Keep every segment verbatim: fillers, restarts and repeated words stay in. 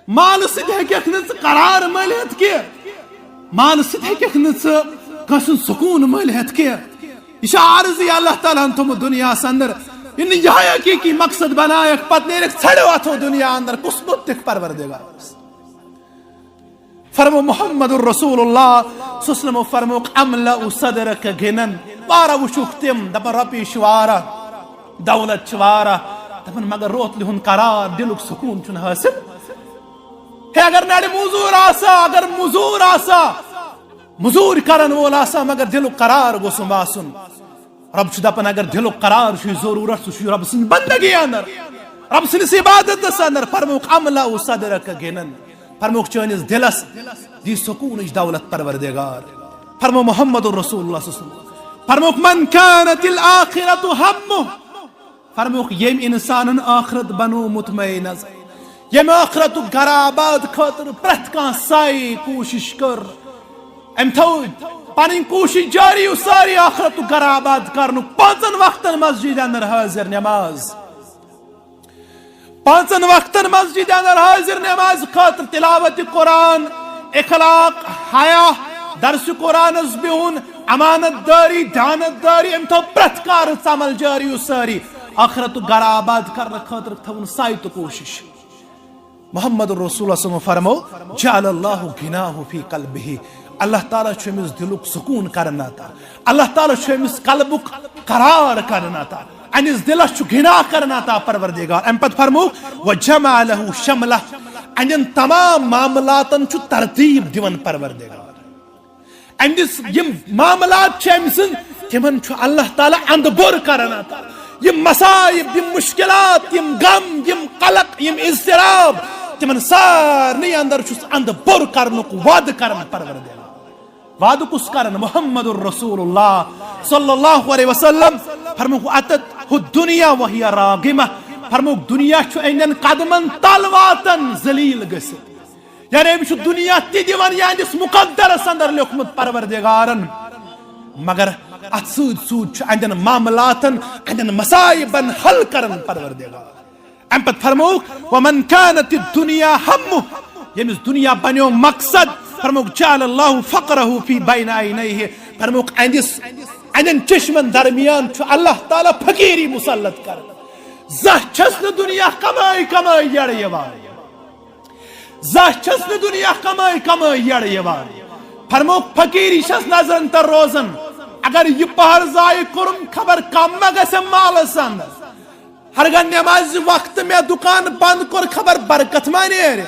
مالہٕ سۭتۍ ہیٚککھ نہٕ ژٕ قرار مٔلِتھ کینٛہہ۔ مالہٕ سۭتۍ ہیٚککھ نہٕ ژٕ کٲنٛسہِ ہُنٛد سکوٗن مٔلِتھ کینٛہہ۔ یہِ چھُ عارضی اللہ تعالیٰ ہن تھوٚمُت دُنیاہس اندر۔ ییٚلہِ نہٕ یِہوٚے حقیٖقی مقصد بنایکھ، پتہٕ نیرکھ ژھرِو اتھو دُنیا اندر۔ کُس موٚت دِکھ پروردگارس؟ فرمو محمد رسول اللہ صلی اللہ علیہ وسلم فرموک، "املأ صدرک غنن"۔ واریاہ وٕچھُکھ تِم، دپان، "رۄپیہِ چھِ واریاہ، دولت چھِ واریاہ"، دپان، "مگر روتلہِ ہُنٛد قرار، دِلُک سکوٗن چھُنہٕ حٲصِل۔" ہے، اگر نرِ موٚزوٗر آسا، اگر موٚزوٗر آسا، موٚزوٗرۍ کرن وول آسا، مگر دِلُک قرار گوٚژھُم آسُن۔ رب چھُ دپان، اگر دِلُک قرار چھُے ضروٗرت، سُہ چھُے رب سٕنٛدِ بندگی اندر، رب سٕنٛدِس عبادتس اندر۔ فرموک، "املأ صدرک غنن"، فرموک، "چٲنِس دِلس دی سکوٗنٕچ دولت پروردگار۔" فرمو محمد رسول اللہ صلی اللہ علیہ وسلم۔ فرموک، "من كانت الآخرة همه"، فرموک، ییٚمۍ انسانن ٲخرت بنو مطمئن نظر، ییٚمۍ ٲخرتُک گرٕ آباد خٲطرٕ پرٛٮ۪تھ کانٛہہ سعی کوٗشش کٔر، أمۍ تھٲو پنٕنۍ کوٗشش جاری و ساری ٲخرتُک گرٕ آباد کرنُک، پانٛژن وقتن مسجد اندر حٲضِر نماز، پانٛژن وقتن مسجد اندر حٲضِر نماز خٲطرٕ، تلاوت قرآن، اخلاق، حیا، درس قرآنس بِہُن، امانت دٲری، دیانت دٲری، أمۍ تھٲو پرٛٮ۪تھ کانٛہہ رٕژ عمل جاری و ساری۔ ٲخرتُک گرٕ آباد کرنہٕ خٲطرٕ تھٲوٕن سعی تہٕ کوٗشش۔ محمد رسول اللہ صلی اللہ علیہ وسلم فرمو، "جعل اللہ غناہ فی قلبہ"، اللہ تعالیٰ چھُ أمِس دِلُک سکوٗن کران عطا، اللہ تعالیٰ چھُ أمِس قلبُک قرار کران عطا، أمِس دِلس چھُ غنا کران عطا پروردگار۔ اَمہِ پتہٕ فرمو، "وجمع لہ شملہ"، أہنٛدٮ۪ن تمام معاملاتن چھُ ترتیٖب دِوان پروردگار۔ أمِس یِم معاملات چھِ أمۍ سٕنٛدۍ، تِمن چھُ اللہ تعالیٰ اندٕ بوٚر کران عطا۔ یِم مصائب، یِم مشکلات، یِم غم، یِم قلق، یِم اضطراب، تِمن سارنٕے اندر چھُس اندٕ بوٚر کرنُک وعدٕ کران پروردگار۔ وعدٕ کُس کران؟ محمد رسول اللہ صلی اللہ علیہ وسلم۔ فرموک، "اتت الدنیا وہی راغمہ"، فرموک، دنیا چھُ أہنٛدٮ۪ن قدمن تل واتان ذلیل گٔژھِتھ۔ یعنی أمِس چھُ دنیا تہِ دِوان، یعنی یُس مقدرس اندر لیوٚکھمُت پروردگارن، مگر اتھ سۭتۍ سۭتۍ چھُ أہنٛدٮ۪ن معاملاتن، أہنٛدٮ۪ن مصائبن حل کران پروردگار۔ امہِ پتہٕ فرمووُکھ، "ومن كانت الدنيا همه"، ییٚمِس دنیا بنیو مقصد، فرمووُکھ، "جعل الله فقره في بين عينيه"، فرمووُکھ، أہنٛدِس، أہنٛدٮ۪ن چشمن درمیان چھُ اللہ تعالیٰ فقیری مسلط کران۔ زانٛہہ چھس نہٕ دنیا کمٲے کمٲے یڑٕ یِوان۔ زانٛہہ چھس نہٕ دنیا کمٲے کمٲے یڑٕ یِوان۔ فرمووُکھ، فقیری چھس نظرن تل روزان۔ اگر یہِ پہر ضایع کوٚرُم، خبر کم ما گژھِ مالس اندر۔ ہرگاہ نمازِ وقتہٕ مےٚ دُکان بنٛد کوٚر، خبر برکت ما نیرِ،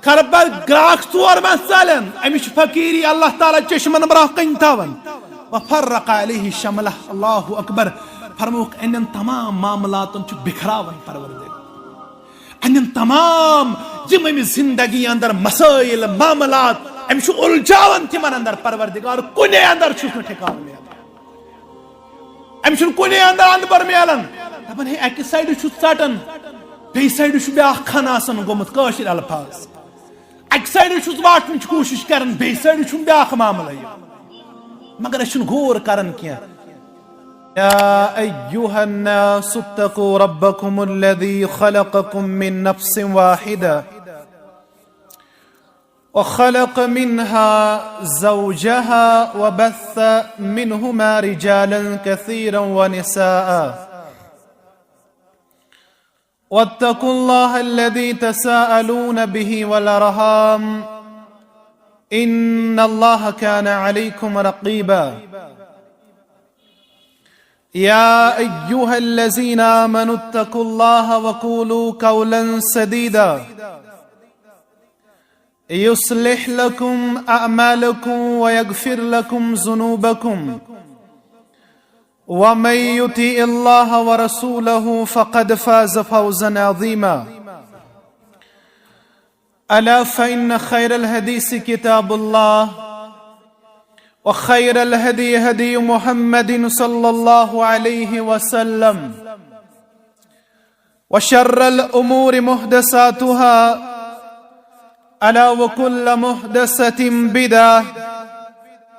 خبر گراکھ ژور ما ژلن۔ أمِس چھِ فقیری اللہ تعالیٰ چشمن برٛونٛہہ کنہِ تھاوان۔ وفرق عليه شمله، اللہ اکبر۔ فرمووُکھ، أہنٛدٮ۪ن تمام معاملاتن چھُ بِکھراوان پروردگار۔ أہنٛدٮ۪ن تمام یِم أمِس زندگی اندر مسائل، معاملات، أمِس چھُ الجھاوان تِمن اندر پروردگار، کُنے اندر چھُس نہٕ ٹھکان میلان۔ أمِس چھُنہٕ کُنے اندر اندبر میلان۔ دپان، ہے، اکہِ سایڈٕ چھُس ژٹان، بیٚیہِ سایڈٕ چھُ بیٛاکھ خانہٕ آسان گوٚمُت، کٲشِر الفاظ۔ اکہِ سایڈٕ چھُس واٹنٕچ کوٗشِش کران، بیٚیہِ سایڈٕ چھُنہٕ بیٛاکھ معاملہٕ یہِ۔ مگر أسۍ چھِنہٕ غور کران کینٛہہ۔ يا أيها الناس اتقوا ربكم الذي خلقكم من نفس واحدة وخلق منها زوجها وبث منهما رجالا كثيرا ونساء واتقوا الله الذي تساءلون به والأرحام إن الله كان عليكم رقيبا. يا أيها الذين آمنوا اتقوا الله وقولوا قولا سديدا يصلح لكم أعمالكم ويغفر لكم ذنوبكم ومن يطع الله ورسوله فقد فاز فوزا عظيما. ألا فإن خير الحديث كتاب الله وخير الهدي هدي محمد صلى الله عليه وسلم وشر الأمور محدثاتها ألا وكل محدثة بدعة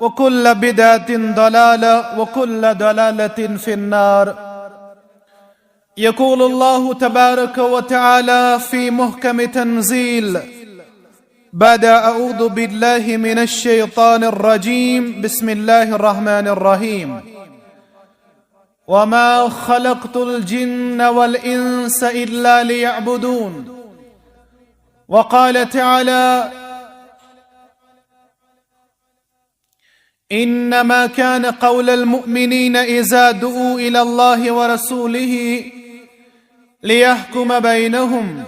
وكل بدعة ضلالة وكل ضلالة في النار. يقول الله تبارك وتعالى في محكم تنزيل بعد أعوذ بالله من الشيطان الرجيم، بسم الله الرحمن الرحيم. وما خلقت الجن والإنس إلا ليعبدون. وقال تعالى: إنما كان قول المؤمنين إذا دعوا إلى الله ورسوله ليحكم بينهم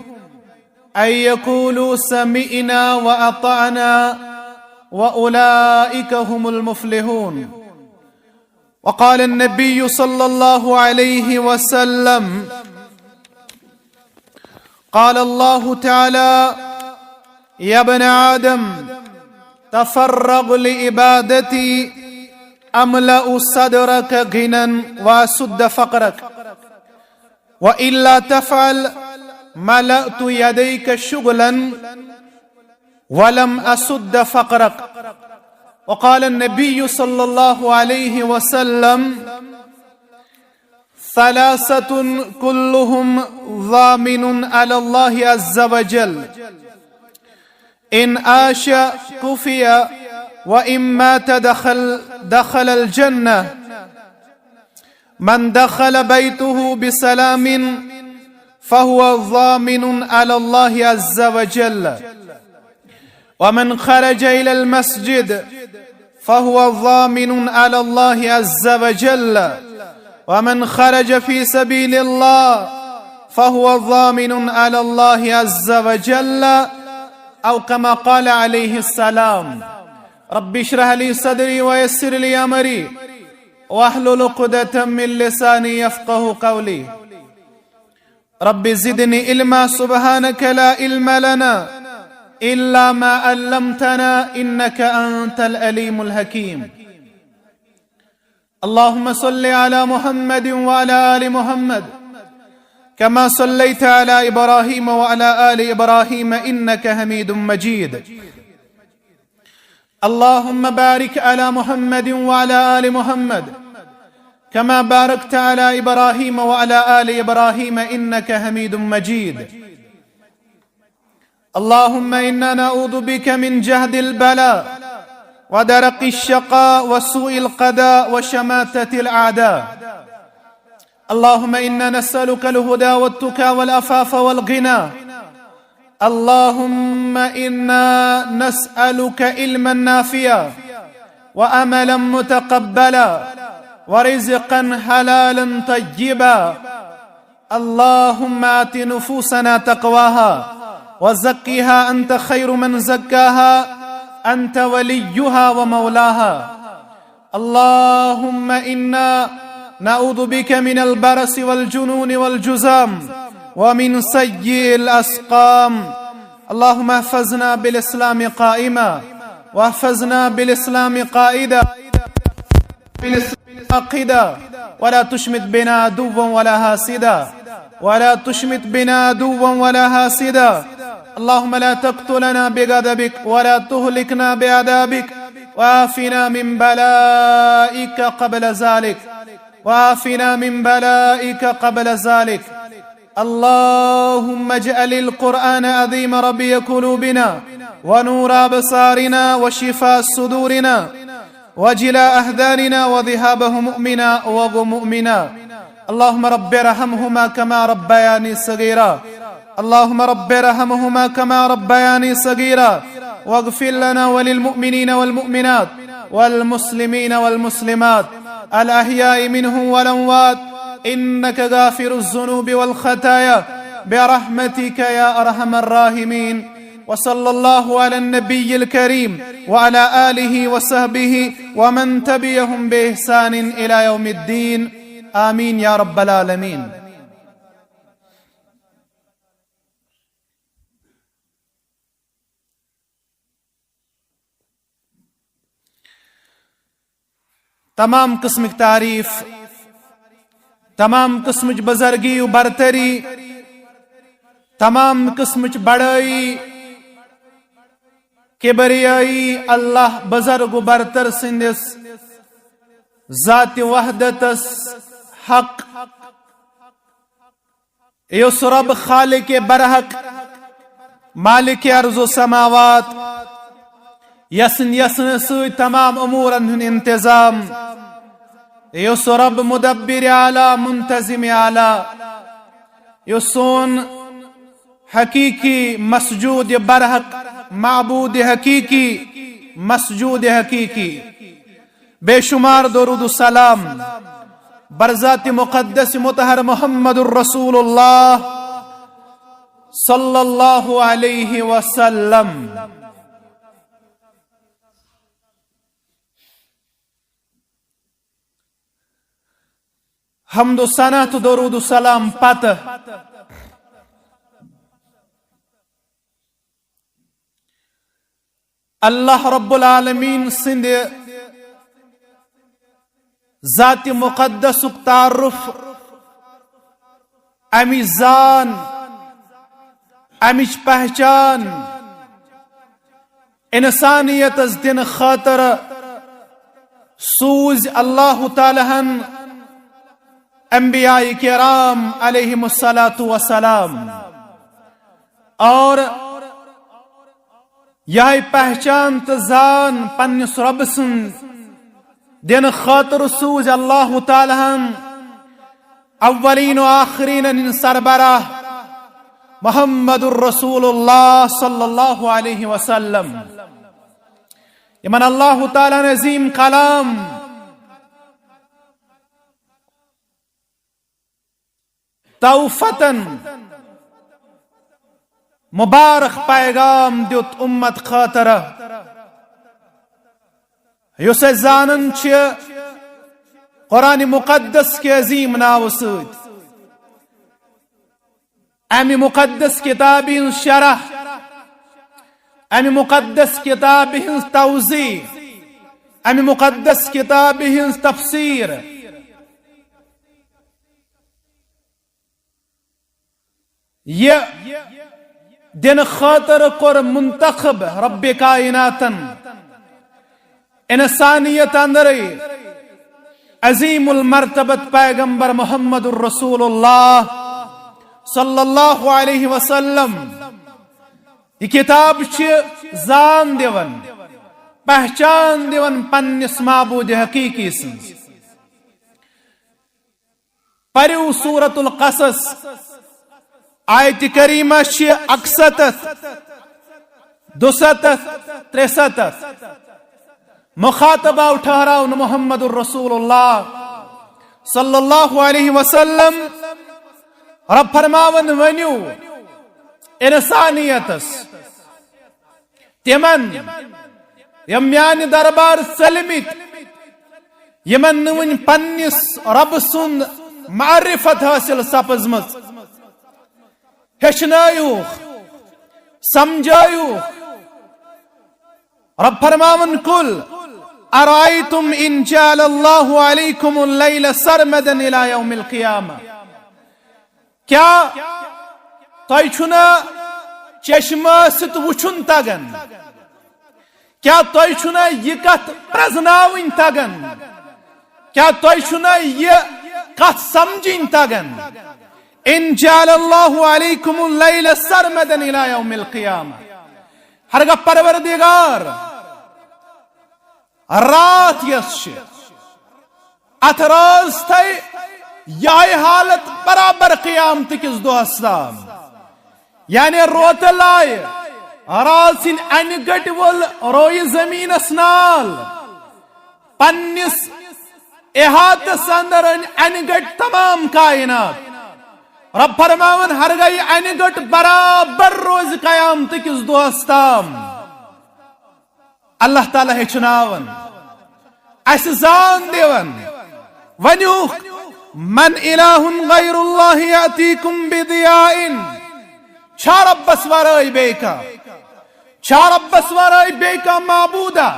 أن يقولوا سمعنا وأطعنا وأولئك هم المفلحون. وقال النبي صلى الله عليه وسلم، قال الله تعالى: يا ابن آدم، تفرغ لعبادتي أملأ صدرك غنى وأسد فقرك، وإلا تفعل ملأت يديك شغلا ولم أسد فقرك. وقال النبي صلى الله عليه وسلم: ثلاثة كلهم ضامن على الله عز وجل، إن عاش كفي وإن مات دخل، دخل الجنة. من دخل بيته بسلام فهو ضامن على الله عز وجل، ومن خرج إلى المسجد فهو ضامن على الله عز وجل، ومن خرج في سبيل الله فهو ضامن على الله عز وجل، أو كما قال عليه السلام. رب اشرح لي صدري ويسر لي أمري واحلل عقدة من لساني يفقه قولي. رب زدني علما، سبحانك لا علم لنا إلا ما علمتنا إنك أنت العليم الحكيم. اللهم صل على محمد وعلى آل محمد كما صليت على إبراهيم وعلى آل إبراهيم إنك حميد مجيد. اللهم بارك على محمد وعلى آل محمد كما باركت على إبراهيم وعلى آل إبراهيم إنك حميد مجيد. اللهم إنا نعوذ بك من جهد البلاء ودرك الشقاء وسوء القضاء وشماتة الأعداء. اللهم إنا نسألك الهدى والتقى والعفاف والغنى. اللهم إنا نسألك علما نافعا وعملا متقبلا ورزقا حلالا طيبا. اللهم آت نفوسنا تقواها وزكها أنت خير من زكاها أنت وليها ومولاها. اللهم إنا نعوذ بك من البرص والجنون والجذام ومن سيء الأسقام. اللهم احفظنا بالإسلام قائما واحفظنا بالإسلام قائدا، بالإسلام قائدا، ولا تشمت بنا عدوا ولا حاسدا، ولا تشمت بنا عدوا ولا حاسدا. اللهم لا تقتلنا بغضبك ولا تهلكنا بعذابك، وعافنا من بلائك قبل ذلك، وعافنا من بلائك قبل ذلك. اللهم اجعل القرآن العظيم ربيع قلوبنا ونور أبصارنا وشفاء صدورنا وجلاء أحزاننا وذهاب همومنا وغمومنا. اللهم رب ارحمهما كما ربياني صغيرا. اللهم رب ارحمهما كما ربياني صغيرا. واغفر لنا وللمؤمنين والمؤمنات والمسلمين والمسلمات الأحياء منهم والأموات إنك غافر الذنوب والخطايا برحمتك يا أرحم الراحمين. وصلى الله على النبي الكريم وعلى آله وصحبه ومن تبعهم بإحسان إلى يوم الدين. آمين يا رب العالمين. تمام قسمٕچ تعریف، تمام قسمٕچ بزرگی و برتری، تمام قسمٕچ بڑٲیی، کبریٲیی اللہ بزرگ و برتر سٕنٛدِس ذات وحدتس حق۔ یُس رب خالق برحق، مالک ارض و سماوات، یسن یسن سۭتۍ تمام امورن ہُنٛد انتظام، یُس رب مدبر اعلیٰ، منتظم اعلیٰ، یُس سون حقیقی مسجود برحق، معبود حقیقی، مسجود حقیقی۔ بے شمار درود و سلام بر ذات مقدس مطہر محمد الرسول اللہ صلی اللہ علیہ وسلم۔ حمد و ثنا تہٕ درود و سلام پتہٕ اللہ رب العالمین سٕنٛدِ ذات مقدسُک تعارف، اَمِچ زان، اَمِچ پہچان، انسانیتس دِنہٕ خٲطرٕ سوٗزۍ اللہ تعالیٰ ہن انبیاء کرام علیہم الصلوۃ والسلام۔ اور یہے پہچان تہٕ زان پننِس رۄبہٕ سٕنٛز دِنہٕ خٲطرٕ سوٗزۍ اللہ تعالیٰ ہن اولین و آخرین ہٕنٛدۍ سربراہ محمد الرسول اللہ صلی اللہ علیہ وسلم، یمن اللہ تعالیٰ ہن عظیم کلام تحفتن مبارک پیغام دیُت امت خٲطرٕ، یُس أسۍ زانان چھِ قرآن مقدس کہِ عظیم ناوٕ سۭتۍ۔ امہِ مقدس کتابہِ ہٕنٛز شرح، امہِ مقدس کتابہِ ہٕنٛز توضیح، امہِ مقدس کتابہِ ہٕنٛز تفسیر، یہِ دِنہٕ خٲطرٕ کوٚر منتخب رب کائناتن انسانیت اندرے عظیم المرتبت پیغمبر محمد الرسول اللہ صلی اللہ علیہ وسلم۔ یہ کتاب چھِ زان دِوان، پہچان دِوان پننِس معبود حقیقی سٕنٛز۔ پٔرِو سورۃ القصص، آیت کریمہ چھِ اکستتھ، دُستتھ، ترٛستتھ۔ مخاطب آو ٹھہراونہٕ محمد الرسول اللہ صلی اللہ علیہ وسلم۔ رب فرماوان، ؤنِو انسانیتس، تِمن یِم میانہِ دربار ژٔلمٕتۍ، یِمن نہٕ وُنہِ پننِس رب سُنٛد معرفت حٲصِل سپٕزمٕژ، ہیٚچھنٲیوکھ، سمجھٲیوکھ۔ رب فرماوان، قل ارأیتم ان جعل اللہ علیکم اللیل سرمدا الی یوم القیامہ۔ کیا تۄہہِ چھُنا چشمہٕ سۭتۍ وُچھُن تگان؟ کیا تۄہہِ چھُنا یہِ کتھ پرزناوٕنۍ تگان؟ کیا تۄہہِ چھُنا یہِ کتھ سمجھٕنۍ تگان؟ ان جعل اللہ علیکم اللیل سرمدا الی یوم القیامہ۔ ہرگاہ پروردگار راتھ یۄس چھِ، اتھ رٲژ تھایہِ یہے حالت برابر قیامت کِس دۄہس تام۔ یعنی روتہٕ لایہِ رٲژ ہٕنٛدۍ انہِ گٔٹۍ وول رویہِ زمینس نال، پننِس احاطس اندر أنۍ انہِ گٔٹۍ تمام کائنات۔ رب فرماوان، ہرگاہ یہِ انہِ گٔٹ برابر روزِ قیامت کِس دۄہس تام۔ اللہ تعالیٰ ہیٚچھناوان، اسہِ زان دِوان۔ ؤنِو، من الہ غیر اللہ یأتیکم بضیاء؟ چھا ربس ورٲے بیٚیہِ کانٛہہ؟ چھا ربس ورٲے بیٚیہِ کانٛہہ معبودا،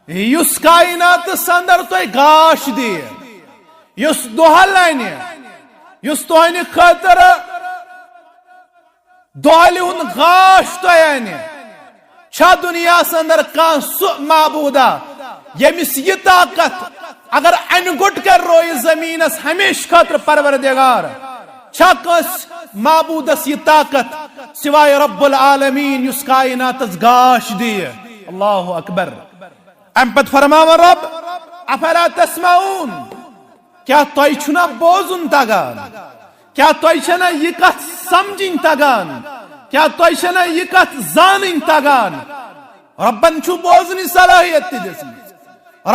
یُس کائناتس اندر تۄہہِ گاش دِیہِ، یُس دۄہل انہِ، یُس تُہنٛدِ خٲطرٕ دۄہلہِ ہُنٛد گاش تۄہہِ انہِ؟ چھا دُنیاہس اندر کانٛہہ سُہ معبودا، ییٚمِس یہِ طاقت، اگر انہِ گوٚٹ کرِ رویہِ زمینس ہمیشہٕ خٲطرٕ پروردگار، چھا کٲنٛسہِ معبوٗدس یہِ طاقت سوائے رب العالمین یُس کائناتس گاش دِیہِ؟ اللہ اکبر۔ امہِ پتہٕ فرماوان رب، افلا تسمعون، کیٛاہ تۄہہِ چھُنہ بوزُن تگان؟ کیٛاہ تۄہہِ چھنہ یہِ کتھ سمجھِنۍ تگان؟ کیٛاہ تۄہہِ چھنہ یہِ کتھ زانٕنۍ تگان؟ ربن چھُ بوزنٕچ صلٲحیت تہِ دِژمٕژ،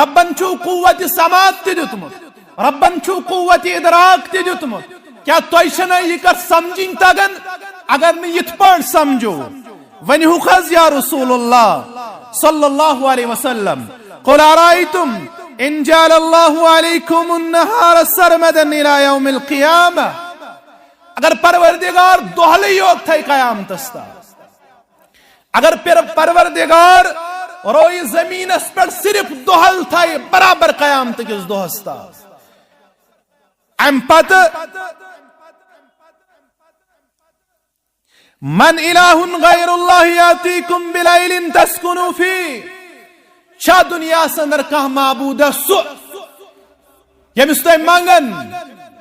ربن چھُ قوت سماعت تہِ دیُتمُت، ربن چھُ قوت ادراک تہِ دیُتمُت۔ کیٛاہ تۄہہِ چھنہ یہِ کتھ سمجھِنۍ تگان؟ اگر نہٕ یِتھ پٲٹھۍ سمجھو، ؤنِو حظ یا رسول اللہ صلی اللہ علیہ وسلم، قل ارأیتم ان جعل اللہ علیکم النہار سرمدا الی یوم القیامہ۔ اگر پروردگار دۄہلٕے یوت تھایہِ قیامتس تام، اگر پر-، پروردگار رویہِ زمینس پٮ۪ٹھ صرف دۄہل تھایہِ برابر قیامت کِس دۄہس تام، امہِ پتہٕ من الہ غیر اللہ یاتیکم بلیل تسکنوا فیہ، چھا دنیاہس اندر کانٛہہ معبوٗدہ سُہ ییٚمِس تُہۍ منٛگان،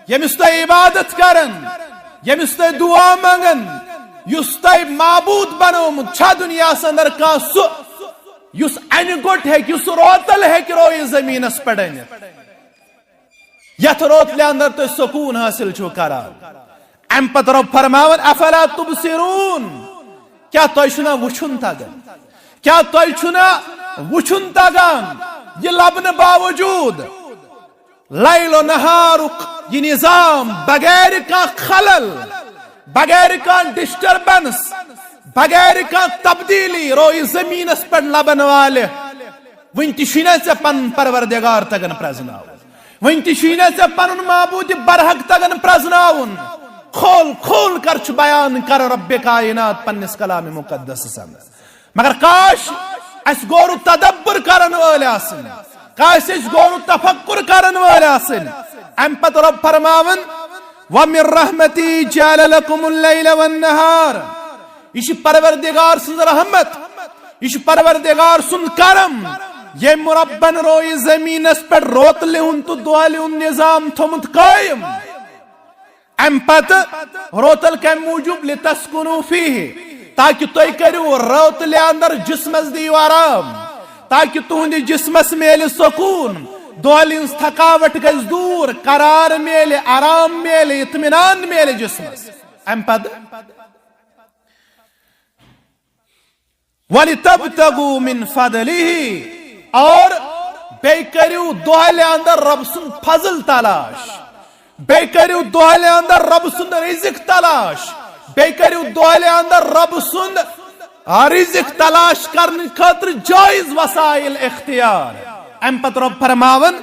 ییٚمِس تُہۍ عبادت کران، ییٚمِس تُہۍ دعا منٛگان، یُس تۄہہِ معبوٗد بنوومُت چھا دُنیاہَس اندر کانٛہہ سُہ، یُس انہِ گوٚٹ ہیٚکہِ، یُس روتل ہیٚکہِ رویہِ زٔمیٖنَس پٮ۪ٹھ أنِتھ، یَتھ روتلہِ اندر تُہۍ سکوٗن حٲصِل چھِو کران؟ اَمہِ پتہٕ رۄب فرماوان، افلا تبصرون، کیٛاہ تۄہہِ چھُنہ وُچھُن تگان؟ کیٛاہ تۄہہِ چھُنہ وُچھُن تگان؟ یہِ لبنہٕ باوجوٗد لیل و نہارُک یہِ نظام بغیر کانٛہہ خلل، بغیر کانٛہہ ڈسٹربنس، بغیر کانٛہہ تبدیلی رویہِ زٔمیٖنَس پٮ۪ٹھ لبن والہِ، وُنہِ تہِ چھُے نہ ژےٚ پنُن پروردگار تگان پرزناوُن؟ وُنہِ تہِ چھُے نہ ژےٚ پنُن معبوٗدِ برحق تگان پرزناوُن؟ کھول کھول کر چھُ بیان کران رب کائنات پننِس کلام مقدسس اندر۔ مگر کاش اسہِ غور و تدبر کرن وٲلۍ آسٕنۍ، کاش اسہِ غور و تفکر کرن وٲلۍ آسٕنۍ۔ امہِ پتہٕ رۄب فرماوان، ومن رحمتی جعل لکم اللیل والنہار۔ یہِ چھِ پروردگار سٕنٛز رحمت، یہِ چھُ پروردگار سُنٛد کرم، ییٚمۍ رۄبن رویہِ زٔمیٖنس پٮ۪ٹھ روتلہِ ہُنٛد تہٕ دۄہلہِ ہُنٛد نظام تھوٚمُت قٲیِم۔ امہِ پتہٕ روتل کمہِ موٗجوٗب؟ لتسکنوا فیہ، تاکہ تُہۍ کٔرِو روتلہِ اندر جسمس دِیِو آرام، تاکہ تُہنٛدِ جسمس میلہِ سکوٗن، دۄہلہِ ہٕنٛز تھکاوٹ گژھِ دوٗر، قرار میلہِ، آرام میلہِ، اطمینان میلہِ جسمس۔ امہِ پتہٕ وَلِتَبْتَغُوا مِنْ فَضْلِهِ، اور بیٚیہِ کٔرِو دۄہلہِ اندر رب سُنٛد فضل تلاش، بیٚیہِ کٔرِو دۄہلہِ اندر رب سُنٛد رزق تلاش، بیٚیہِ کٔرِو دۄہلہِ اندر رب سُنٛد رزق تلاش کرنہٕ خٲطرٕ جٲیز وسائل اختیار۔ امہِ پتہٕ رب فرماوان،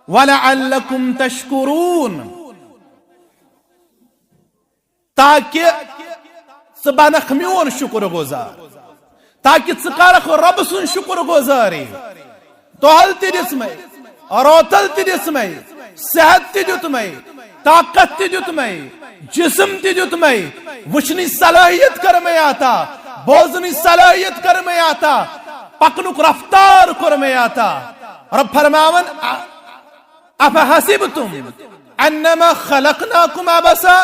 وَلَعَلَّكُمْ تَشْكُرُونَ، تاکہ ژٕ بنکھ میون شکر گزار، تاکہ ژٕ کرکھ رب سُنٛد شکر گزاری۔ دۄہل تہِ دِژمے، روتل تہِ دِژمے، صحت تہِ دیُتمے، طاقت تہِ دیُتمے، جسم تہِ دیُتمے، وٕچھنٕچ صلٲحیت کٔرمے عطا، بوزنٕچ صلٲحیت کٔرمے عطا، پکنُک رفتار کوٚرمے عطا۔ رب فرماوان، افحسبتم انما خلقناکم عبثا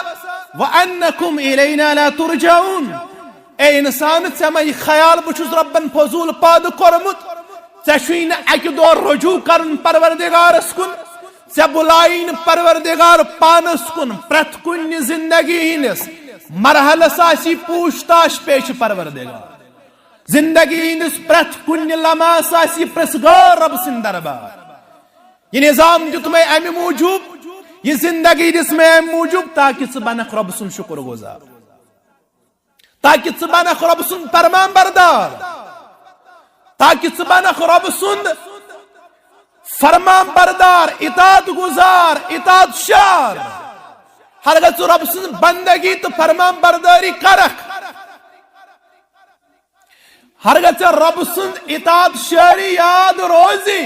وانکم الینا لا ترجعون۔ اے انسان، ژےٚ ما یہِ خیال بہٕ چھُس رۄبن فضوٗل پٲدٕ کوٚرمُت؟ ژےٚ چھُے نہٕ اکہِ دۄہ رجوع کرُن پروردگارس کُن؟ ژےٚ بُلایی نہٕ پروردگار پانس کُن پرٛٮ۪تھ کُنہِ زندگی ہٕنٛدِس مرحلس آسی پوٗچھ تاچھ پیش پروردگار؟ زندگی ہٕنٛدِس پرٛٮ۪تھ کُنہِ لمحس آسی پرٛژھ گٲر رۄب سٕنٛدِ دربار۔ یہِ نظام دیُت مےٚ امہِ موٗجوٗب، یہِ زندگی دِژ مےٚ امہِ موٗجوٗب تاکہ ژٕ بنکھ رۄب سُنٛد شُکر گُزار، تاکہ ژٕ بنکھ رۄب سُنٛد فرمان بردار، تاکہ ژٕ بنکھ رۄب سُنٛد فرمان بردار، اطاعت گُزار، اطاعت شار۔ ہرگاہ ژٕ رۄب سٕنٛز بندگی تہٕ فرمان بردٲری کرکھ، ہرگاہ ژےٚ رۄب سٕنٛز اطاعت شٲری یاد روزی،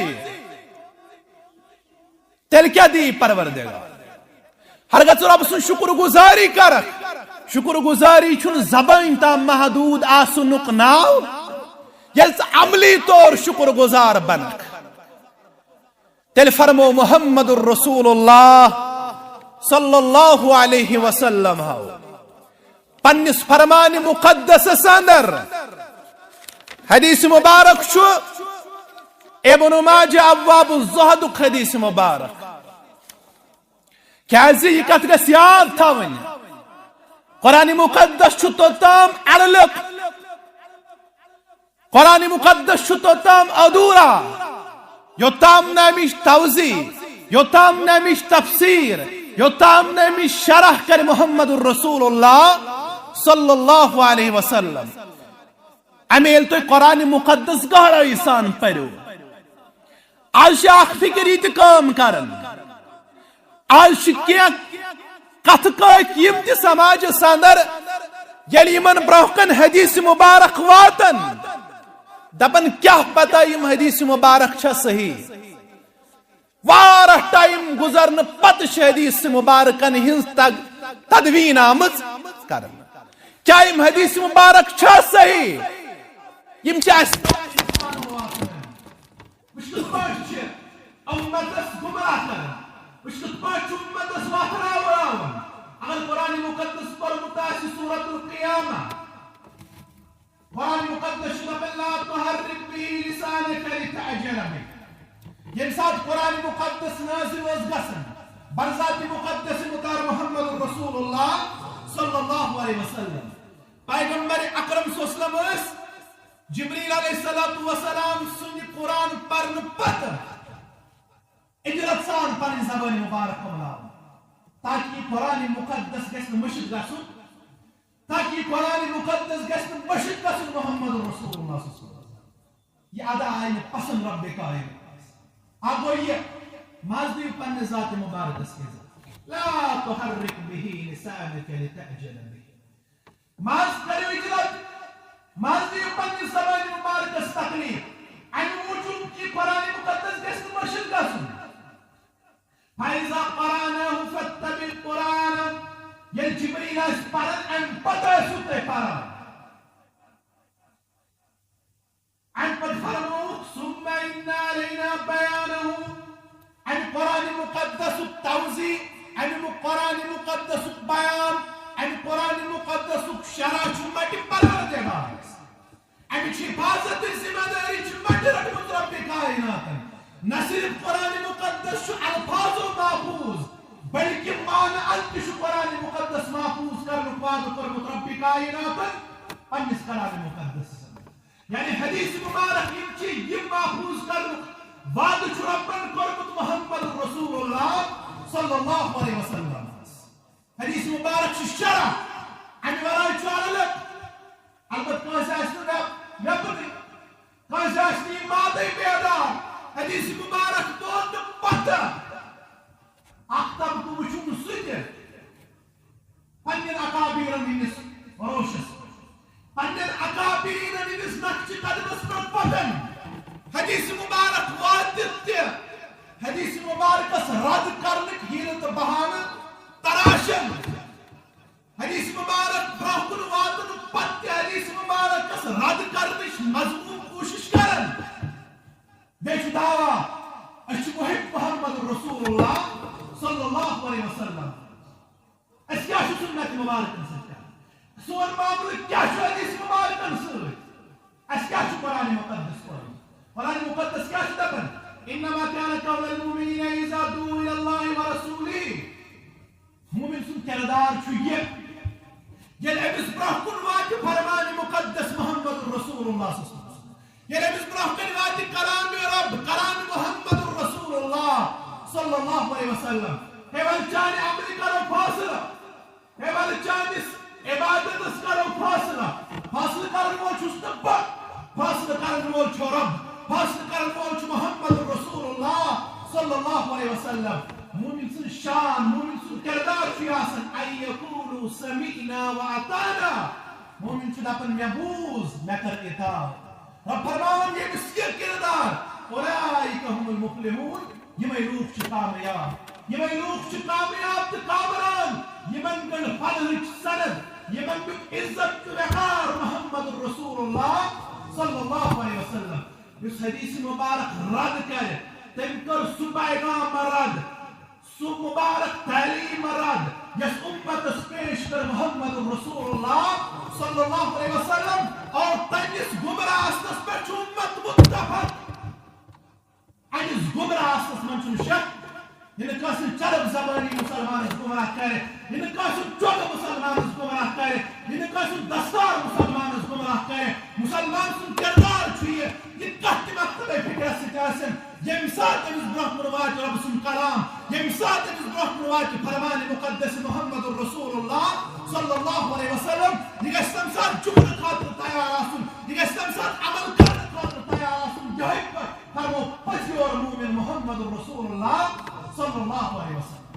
تیٚلہِ کیٛاہ دِیہِ پروردگار؟ ہرگاہ ژٕ رۄب سٕنٛز شُکر گُزاری کرکھ، شُکر گُزاری چھُنہٕ زبٲنۍ تام محدوٗد آسنُک ناو، ییٚلہِ ژٕ عملی طور شُکر گُزار بنکھ۔ تیٚلہِ فرمو محمد رسول اللہ، صلی اللہ علیہ وسلم ہو پننس فرمان مقدسس اندر۔ حدیث مبارک چھُ ابن ماجہ ابواب الزہدُک حدیث مبارک۔ کیازِ یہِ کتھ گژھِ یاد تھاوٕنۍ، قرآن مقدس چھُ توٚتام اڑلُک، قرآن مقدس چھُ توٚتام ادھورا، یوٚتام نہٕ امِچ توضیح، یوٚتام نہٕ امِچ تفسیر، یوٚتام نہٕ امِچ شرح کرِ محمد رسول اللہ صلی اللہ علیہ وسلم۔ امہِ ییٚلہِ تُہۍ قرآن مقدس گہرائی سان پٔرِو، از چھِ اکھ فکر یہِ تہِ کٲم کران۔ از چھِ کینٛہہ کتھٕ کٲتھۍ یِم تہِ سماجس اندر، ییٚلہِ یِمن برونٛہہ کن حدیث مبارک واتن، دپان، کیٛاہ پتہ یِم حدیث مبارک چھا صحیح؟ واریاہ ٹائم گزرنہٕ پتہٕ چھِ حدیث مبارکن ہٕنٛز تگ-، تدوین آمٕژ کرنہٕ۔ کیٛاہ یِم حدیث مبارک چھا صحیح؟ یِم چھِ اَسہِ وٕچھ کِتھ پٲٹھۍ چھِ اُمتس گمراہ کران، وٕچھ کِتھ پٲٹھۍ چھُ اُمتس وتھ راوراوان۔ اگر قرآن مقدس پوٚرمُت آسہِ سورۃ القیامہ، قرآن مقدس چھُ دپان، "لا تحرک به لسانک لتعجل به۔" ییٚمہِ ساتہٕ قرآن مقدس نازل اوس گژھان، برذات مقدس مطار محمد رسول اللہ صلی اللہ علیہ وسلم، پیغمبر اکرم صلی اللہ علیہ وسلم ٲسۍ جبریل علیہ الصلوۃ والسلام سُنٛد قرآن پرنہٕ پتہٕ اجرت سان پنٕنۍ زبٲنۍ مبارک کھولان، تاکہ یہِ قرآن مقدس گژھِ نہٕ مٔشِتھ گژھُن، تاکہ یہِ قرآن مقدس گژھِ نہٕ مٔشِتھ گژھُن محمد رسول اللہ صلی اللہ علیہ وسلم۔ یہِ ادا آیہِ نہٕ پسند رب کائنات۔ اکھ گوٚو یہِ، ماز دِیِو پننہِ ذات مبارکس عزت۔ لا تحرک به لسانک لتعجل به۔ ماز کٔرِو اجرت، ماز دِیِو پننہِ زبانہِ مبارکس تکلیف۔ امہِ موٗجوٗب کہِ قرآن مقدس گژھِ نہٕ مٔشِتھ گژھُن۔ فَإِذَا قَرَأْنَاهُ فَاتَّبِعْ قُرْآنَهُ۔ ییٚلہِ جبریل آسہِ پران، امہِ پتہٕ ٲسِو تُہۍ پران۔ امہِ پتہٕ فرمووُکھ، ثُمَّ إِنَّ عَلَيْنَا بَيَانَهُ۔ امہِ قرآن مقدسُک توضیح، امہِ قرآن مقدسُک بیان، امہِ قرآن مقدسُک شرح چھُ مٹہِ پروردگارس۔ امِچ حفاظتٕچ ذمہ دٲری چھِ مٹہِ رٔٹمٕژ رب کائناتن۔ نہ صرف قرآن مقدس چھُ الفاظو محفوظ، بلکہ معنی ان تہِ چھُ قرآن مقدس محفوظ کرنُک وعدٕ کوٚرمُت رب کائناتن پننِس کلام مقدسس اندر۔ یعنی حدیث مبارک یِم چھِ، یِم محفوظ کرنُک وعدٕ چھُ ربن کوٚرمُت محمد رسول اللہ صلی اللہ علیہ وسلم۔ حدیث مبارک چھُ شرح، امہِ ورٲے چھُ الگ۔ البتہ کٲنٛسہِ آسہِ نہٕ مےٚ، مےٚ پتہٕ، کٲنٛسہِ آسہِ نہٕ یہِ مادے بیدار۔ حدیث مبارک بوزنہٕ پتہٕ اکھ طبقہٕ وٕچھُن سُہ تہِ پننٮ۪ن اکابیرن ہٕنٛدِس روشس منٛز۔ پننٮ۪ن اکابرینن ہٕنٛدِس نقشِ قدمس پٮ۪ٹھ پکان، حدیث مبارک واتِتھ تہِ حدیث مبارکس رد کرنٕکۍ حیلہٕ تہٕ بہانہٕ تراشان، حدیث مبارک برونٛہہ کُن واتنہٕ پتہٕ تہِ حدیث مبارکس رد کرنٕچ مذموم کوٗشش کران۔ بیٚیہِ چھُ دعویٰ، أسۍ چھِ محب محمد رسول اللہ صلی اللہ علیہ وسلم۔ أسۍ کیٛاہ چھِ سُنت مبارکن سۭتۍ کران؟ سون معاملہٕ کیٛاہ چھُ حدیث مبارکن سۭتۍ؟ اَسہِ کیٛاہ چھُ قرآن مقدس پوٚرمُت؟ قرآن مقدس کیٛاہ چھُ دَپان؟ "انما كان قول المؤمنين اذا دعوا الى الله ورسوله۔" مومن سُنٛد کردار چھُ یہِ، ییٚلہِ أمِس برٛونٛہہ کُن واتہِ فرمان مقدس محمد رسول اللہ صلی اللہ علیہ وسلم، ییٚلہِ أمِس برٛونٛہہ کَنہِ واتہِ کلام رب، کلام محمد رسول اللہ صلی اللہ علیہ وسلم، ہے وَلہٕ چانہِ عملہِ کرو فٲصلہٕ، ہے وَلہٕ چٲنِس عبادتس کرو فٲصلہٕ۔ فٲصلہٕ کرن وول چھُس نہٕ بہٕ، فٲصلہٕ کرن وول چھُ رب، فٲصلہٕ کرن وول چھُ محمد رسول اللہ صلی اللہ علیہ وسلم۔ مومن سٕنٛز شان، مومن سُنٛد کردار چھُ یہِ آسان، "ان یقولوا سمعنا واطعنا۔" مومن چھُ دپان، "مےٚ بوٗز، مےٚ کٔر اطاعت۔" رب فرماوان، ییٚمِس یہِ کردار، اولئک هم المفلحون، یِمے لوٗکھ چھِ کامیاب، یِمے لوٗکھ چھِ کامیاب تہٕ کامران، یِمن گٔنڈ فضلٕچ سند، یِمن دیُت عزت تہٕ وقار محمد رسول اللہ صلی اللہ علیہ وسلم۔ یُس حدیث مبارک رد کرِ، تٔمۍ کٔر سُہ پیغام رد، سُہ مبارک تعلیٖم رد یۄس اُمتس پیش کٔر محمد رسول اللہ صلی اللہ علیہ وسلم، اور تٔمِس گمراہس پٮ۪ٹھ چھُ اُمت متفق۔ أمِس گمراہس منٛز چھُنہٕ شک، یہِ نہٕ کٲنٛسہِ چرب زبٲنی مسلمانس گمراہ کرِ، یہِ نہٕ کٲنٛسہِ چۄگہٕ مسلمانس گمراہ کرِ، یہِ نہٕ کٲنٛسہِ دستار مسلمانس گمراہ کرِ۔ مسلمان سُنٛد کردار چھُ یہِ، یہِ کتھ تہِ مکتبے فکرس سۭتۍ آسن، ییٚمہِ ساتہٕ أمِس برونٛہہ کُن واتہِ رۄب سُنٛد کلام، ییٚمہِ ساتہٕ أمِس برونٛہہ کُن واتہِ فرمان مقدس محمد رسول اللہ صلی اللہ علیہ وسلم، یہِ گژھِ تَمہِ ساتہٕ جُھکنہٕ خٲطرٕ تیار آسُن، یہِ گژھِ تَمہِ ساتہٕ عمل کرنہٕ خٲطرٕ تیار آسُن۔ یِہوٚے پٲٹھۍ فرمو پٔزۍ یور مومن محمد رسول اللہ صلی اللہ علیہ وسلم۔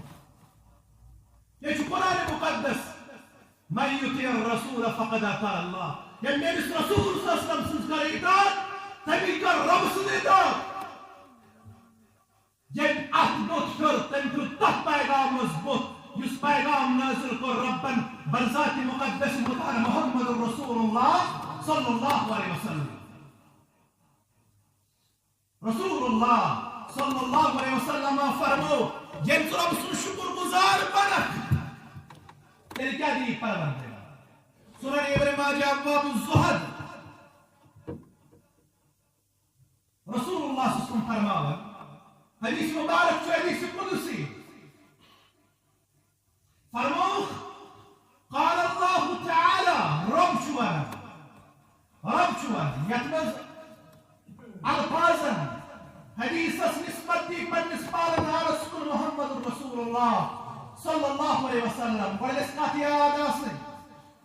یہِ چھُ قرآن مقدس، من یطع الرسول فقد اطاع اللہ، ییٚمۍ میٲنِس رسول صلی اللہ علیہ وسلم سٕنٛز کٔر اطاعت، تٔمۍ کٔر رۄب سٕنٛز اطاعت۔ ییٚمۍ اَتھ بُتھ پھیوٚر، تٔمۍ پھیوٚر تَتھ پیغامَس بُتھ، یُس پیغام نازل کوٚر رۄبَن بذات مقدس مطہر محمد رسول اللہ صلی اللہ علیہ وسلم۔ رسول اللہ صلی اللہ علیہ وسلم فرمو، ییٚلہِ ژٕ رۄب سُنٛد شُکر گُزار بنکھ، تیٚلہِ کیٛاہ دِیہِ پروردگار؟ سُنن ابن ماجہ، ابواب الزہد۔ رسول اللہ صلی اللہ علیہ وسلم فرماوان، حدیث مبارک چھُ حدیث قدسی۔ فرمووُکھ، قال اللہ تعالی، رب چھُ ونان، رب چھُ ونان، یتھ منٛز الفاظن حدیثس نسبت دی پننِس پالن ہارس کُن محمد رسول اللہ صلی اللہ علیہ وسلم۔ گۄڈٕ گژھِ کتھ یاد آسٕنۍ،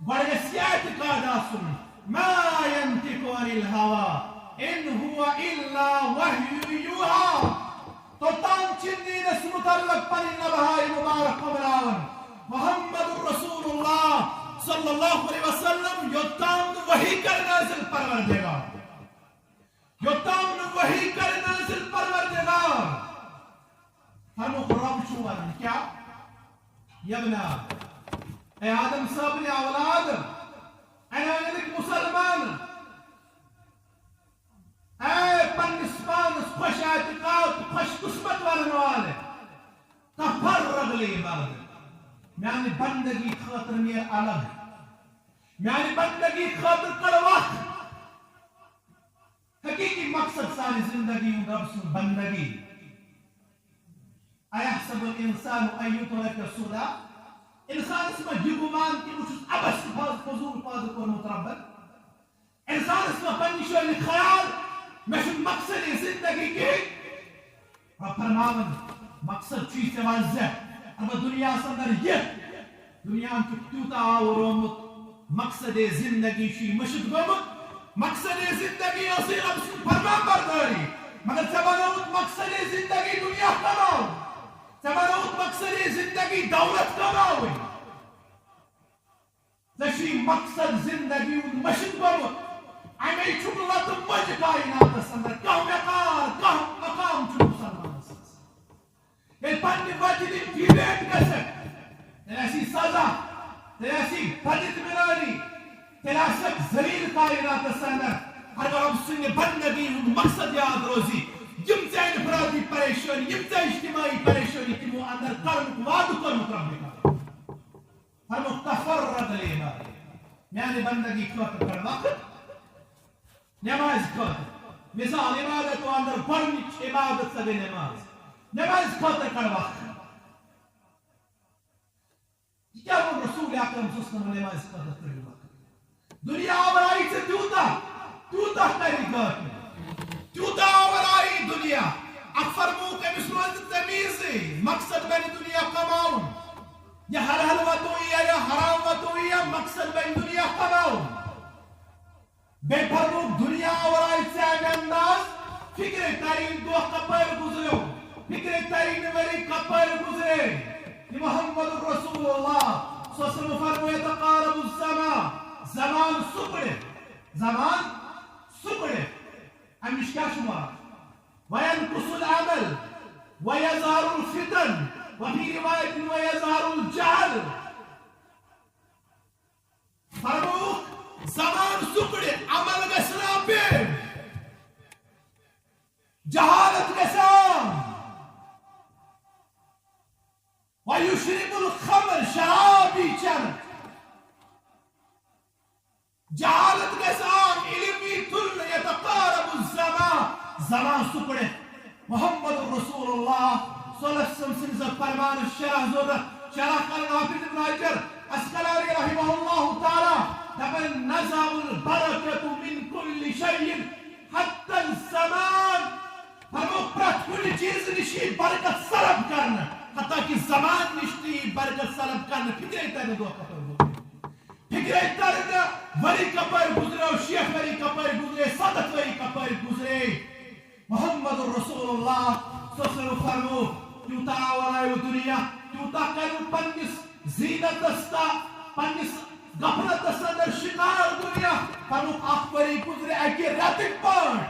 گۄڈٕ گژھِ یہِ اعتقاد آسُن، ما ينطق عن الهوى ان هو الا وحي يوحى۔ توٚتام چھِ دیٖنس متعلق پنٕنۍ نبہاے مبارک پھۄمراوان محمد رسول اللہ صلی اللہ علیہ وسلم، یوٚتام نہٕ وحی کرِ نازل پروردگار، یوٚتام نہٕ وحی کرِ نازل پروردگار۔ فرمووُکھ، رب چھُ ونان کیٛاہ؟ یبنا، اے آدم صٲبنہِ اولاد، اے نٲوِلٕکۍ مسلمان، اے پننِس پانس خۄش اعتقاد، خۄش قسمت ونن والے، تفرغ لعبادت، میانہِ بندگی خٲطرٕ نیر الگ، میانہِ بندگی خٲطرٕ کڑ وقت۔ حقیقی مقصد سانہِ زندگی ہُنٛد رب سُنٛد بندگی۔ ایحسب الانسان ان یترک سدی؟ انسانس ما یہِ گمان کہِ بہٕ چھُس ابس فض-، فضول پٲدٕ کوٚرمُت ربن؟ انسانس ما پننہِ جایہِ خیال، مےٚ چھُنہٕ مقصد زندگی کِہیٖنۍ؟ رب فرماوان، مقصد چھُے ژےٚ واضح، البتہ دُنیاہس اندر یہِ، دُنیاہن چھُ تیوٗتاہ آوُر آمُت، مقصد زندگی چھُے مٔشِتھ گوٚمُت۔ مقصد زندگی ٲسٕے رب سٕنٛز فرمان بردٲری، مگر ژےٚ بنووُتھ مقصد زندگی دُنیا کماوُن، ژےٚ بنووُتھ مقصد زندگی دولت کماوٕنۍ۔ ژےٚ چھُے مقصد زندگی ہُنٛد مٔشِتھ گوٚمُت۔ اَمے چھُکھ لتہٕ مۄنجہِ کائناتس اندر۔ کانٛہہ وقار، کانٛہہ مقام چھُنہٕ مسلمانس منٛز۔ ییٚلہِ پننہِ وتہِ نِش deviate گژھکھ، تیٚلہِ آسی سزا، تیٚلہِ آسی بداطمینانی، تیٚلہِ آسکھ ذلیل کائناتس اندر۔ اگر رب سٕنٛدِ بندگی ہُنٛد مقصد یاد روزی، یِم ژےٚ انفرادی پریشٲنی، یِم ژےٚ اجتماعی پریشٲنی، تِمو اندر کرنُک وعدٕ کوٚرمُت ربِ کرم۔ فرمووُکھ، تفرغ لعبادت، میانہِ بندگی خٲطرٕ کڑ وقت، نمازِ خٲطرٕ۔ مثال، عبادتو اندر گۄڈنِچ عبادت سۄ گٔے نماز۔ نمازِ خٲطرٕ کڑ وقت۔ یہِ کیٛاہ ووٚن رسول اکرم صلی اللہ علیہ وسلم، نمازِ خٲطرٕ کڑ وقت؟ دُنیا آورایی ژےٚ تیوٗتاہ، تیوٗتاہ کَرِ کٲفی۔ تیوٗتاہ آورایی دُنیا۔ اَتھ فرمووُکھ أمِس روزِ تمیٖزٕے۔ مقصد بَنہِ دُنیا کماوُن۔ یہِ حلال وَتو یِیا یا حرام وَتو یِیا، مقصد بَنہِ دُنیا کماوُن۔ بیٚیہِ فرمووُکھ دُنیا آورایی ژےٚ اَمہِ انداز، فِکرے تَرِ یہِ دۄہ کَپٲرۍ گُزریو، فِکرے تَرِ یہِ ؤری کَپٲرۍ گُزرے۔ یہِ محمد رسول اللہ صلی اللہ علیہ وسلم فرموو، یتقارب الزمان، زمان سُکڑِ۔ زمان سُکڑِ۔ اَمہِ نِش کیٛاہ چھُ مراد؟ وینقص العمل ویظہر الفتن وفی روایت ویظہر الجہل۔ فرمووُکھ، زمان سُکڑِ، عمل گژھِ ناپید، جہالت گژھِ عام۔ زمان سُہ پٔرِتھ محمد رسول اللہ صلی اللہ علیہ وسلم سٕنٛز فرمان شرح ضرورت، شرح کرن حافظ ابن حجر عسقلانی رحمہ اللہ تعالیٰ، دپان، "نزع البرکة من كل شيء حتى الزمان"۔ فرموو، پرٛٮ۪تھ کُنہِ چیٖزٕ نِش یی برکت سلب کرنہٕ، حتیٰ کہ زمان نِش تہِ یی برکت سلب کرنہٕ۔ فکرے ترِ نہٕ دۄہ کپٲرۍ گوٚو۔ فکرے ترِ نہٕ ؤری کپٲرۍ گُزریو، شیٹھ ؤری کپٲرۍ گُزرے، ستتھ ؤری کپٲرۍ گُزرے۔ محمد رسول اللہ صلی اللہ علیہ وسلم فرموو، تیوٗتاہ آورایو دُنیا، تیوٗتاہ کریو پننِس زینتس تہٕ پننِس غفلتس اندر شکار دُنیا۔ فرموو، اکھ ؤری گُزرِ اکہِ رٮ۪تٕکۍ پٲٹھۍ،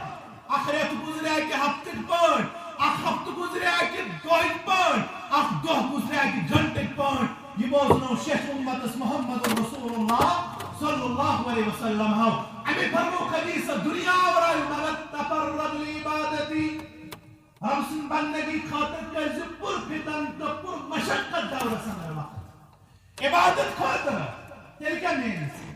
اکھ رٮ۪تھ گُزرِ اکہِ ہفتٕکۍ پٲٹھۍ، اکھ ہفتہٕ گُزرِ اکہِ دۄہٕکۍ پٲٹھۍ، اکھ دۄہ گُزرِ اکہِ گھنٹٕکۍ پٲٹھۍ۔ یہِ بوزنو شیخ امتس محمد رسول اللہ صلی اللہ علیہ وسلم ہو۔ امی فرموو، حدیث دُنیا آورایو مگر تفرغ لعبادتی۔ رب سٕنٛز بندگی خٲطرٕ کٔرۍ زِ پُر فتن تہٕ پُر مشقت دورس اندر وقت۔ عبادت خٲطرٕ تیٚلہِ کیٛاہ میلہِ ژےٚ؟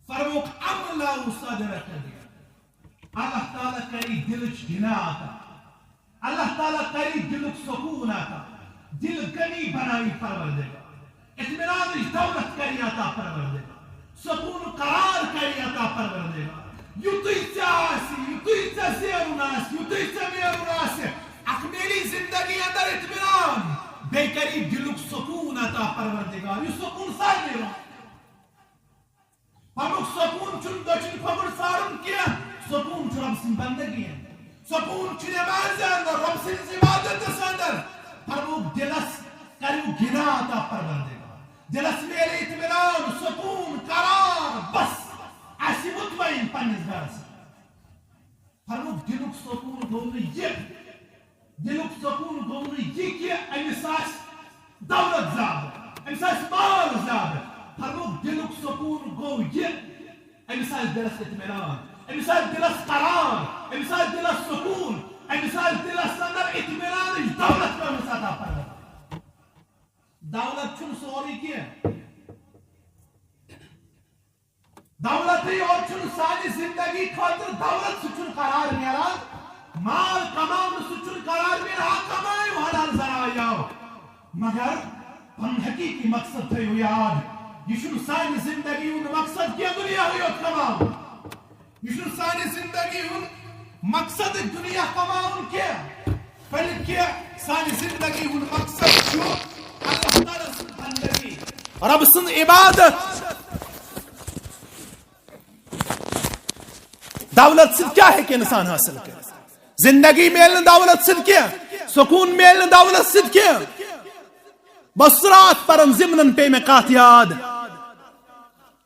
فرمووُکھ، املأ صدرک ذکرا۔ اللہ تعالیٰ کری دلچ گنا عطا۔ اللہ تعالیٰ کری دلک سکون عطا۔ دل غنی بنایی پروردگار۔ اطمینانٕچ دولت کری عطا پروردگار۔ سکون قرار کری عطا پروردگار۔ یُتُے ژےٚ آسہِ، یُتُے ژےٚ زینُن آسہِ، یُتُے ژےٚ میلُن آسہِ، اکھ میلی زندگی اندر اطمینان۔ بیٚیہِ کری دلک سکون عطا پروردگار۔ یہِ سکون سارنٕے راتھ۔ پنُن سکوٗن چھُنہٕ دٔچھِنۍ کھووُر ژارُن کینٛہہ، سکوٗن چھُ رب سٕنٛدِ بندگی اندر، سکوٗن چھُ نمازِ اندر، رب سٕنٛدِس عبادتس اندر۔ فرمووُکھ، دِلس کٔرِو گِنا عطا پروردگار، دِلس میلہِ اطمینان، سکوٗن، قرار، بس آسہِ مطمئن پننِس گرس اندر۔ فرمووُکھ، دِلُک سکوٗن گوٚو نہٕ یہِ، دِلُک سکوٗن گوٚو نہٕ یہِ کہِ أمِس آسہِ دولت زیادٕ، أمِس آسہِ مال زیادٕ۔ فرمووُکھ، دِلُک سکوٗن گوٚو یہِ، أمِس آسہِ دِلس اطمینان، أمِس آسہِ دِلس قرار، أمِس آسہِ دِلس سکوٗن، أمِس آسہِ دِلس اندر اطمینانٕچ دولت کٔرمٕژ عطا پروردگار۔ دولت چھُنہٕ سورُے کینٛہہ۔ دولتٕے یوت چھُنہٕ سانہِ زندگی خٲطرٕ، دولت سۭتۍ چھُنہٕ قرار میلان، مال کماونہٕ سۭتۍ چھُنہٕ قرار میلان، ہا کمایو حلال ذرایعو، مگر پنُن حقیقی مقصد تھٲیِو یاد، یہِ چھُنہٕ سانہِ زندگی ہُنٛد مقصد کینٛہہ دُنیاہٕے یوت کماوُن۔ یہِ چھُنہٕ سانہِ زندگی ہُنٛد مقصد دُنیا کماوُن کینٛہہ، بلکہِ سانہِ زندگی ہُنٛد مقصد چھُ اللہ تعالیٰ سٕنٛز بندگی، رب سٕنٛز عبادت۔ دولت سۭتۍ کیٛاہ ہیٚکہِ انسان حٲصِل کٔرِتھ؟ زندگی میلہِ نہٕ دولت سۭتۍ کینٛہہ، سکوٗن میلہِ نہٕ دولت سۭتۍ کینٛہہ۔ بہٕ اوسُس راتھ پران، ضمنن پیٚیہِ مےٚ کتھ یاد۔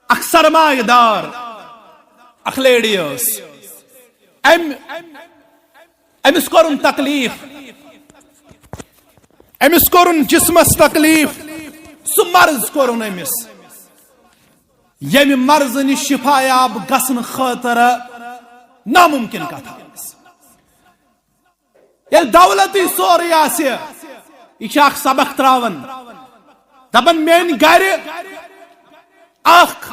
اکھ سرمایہ دار، اکھ لیڈی ٲس۔ أمۍ، أمِس کوٚرُن تکلیف، أمِس کوٚرُن جسمس تکلیف، سُہ مرض کوٚرُن أمِس، ییٚمہِ مرضہٕ نِش شفایاب گژھنہٕ خٲطرٕ ناممکن کتھ ٲس۔ ییٚلہِ دولتٕے سورُے آسہِ، یہِ چھِ اکھ سبق تراوان، دپان، میانہِ گرِ اکھ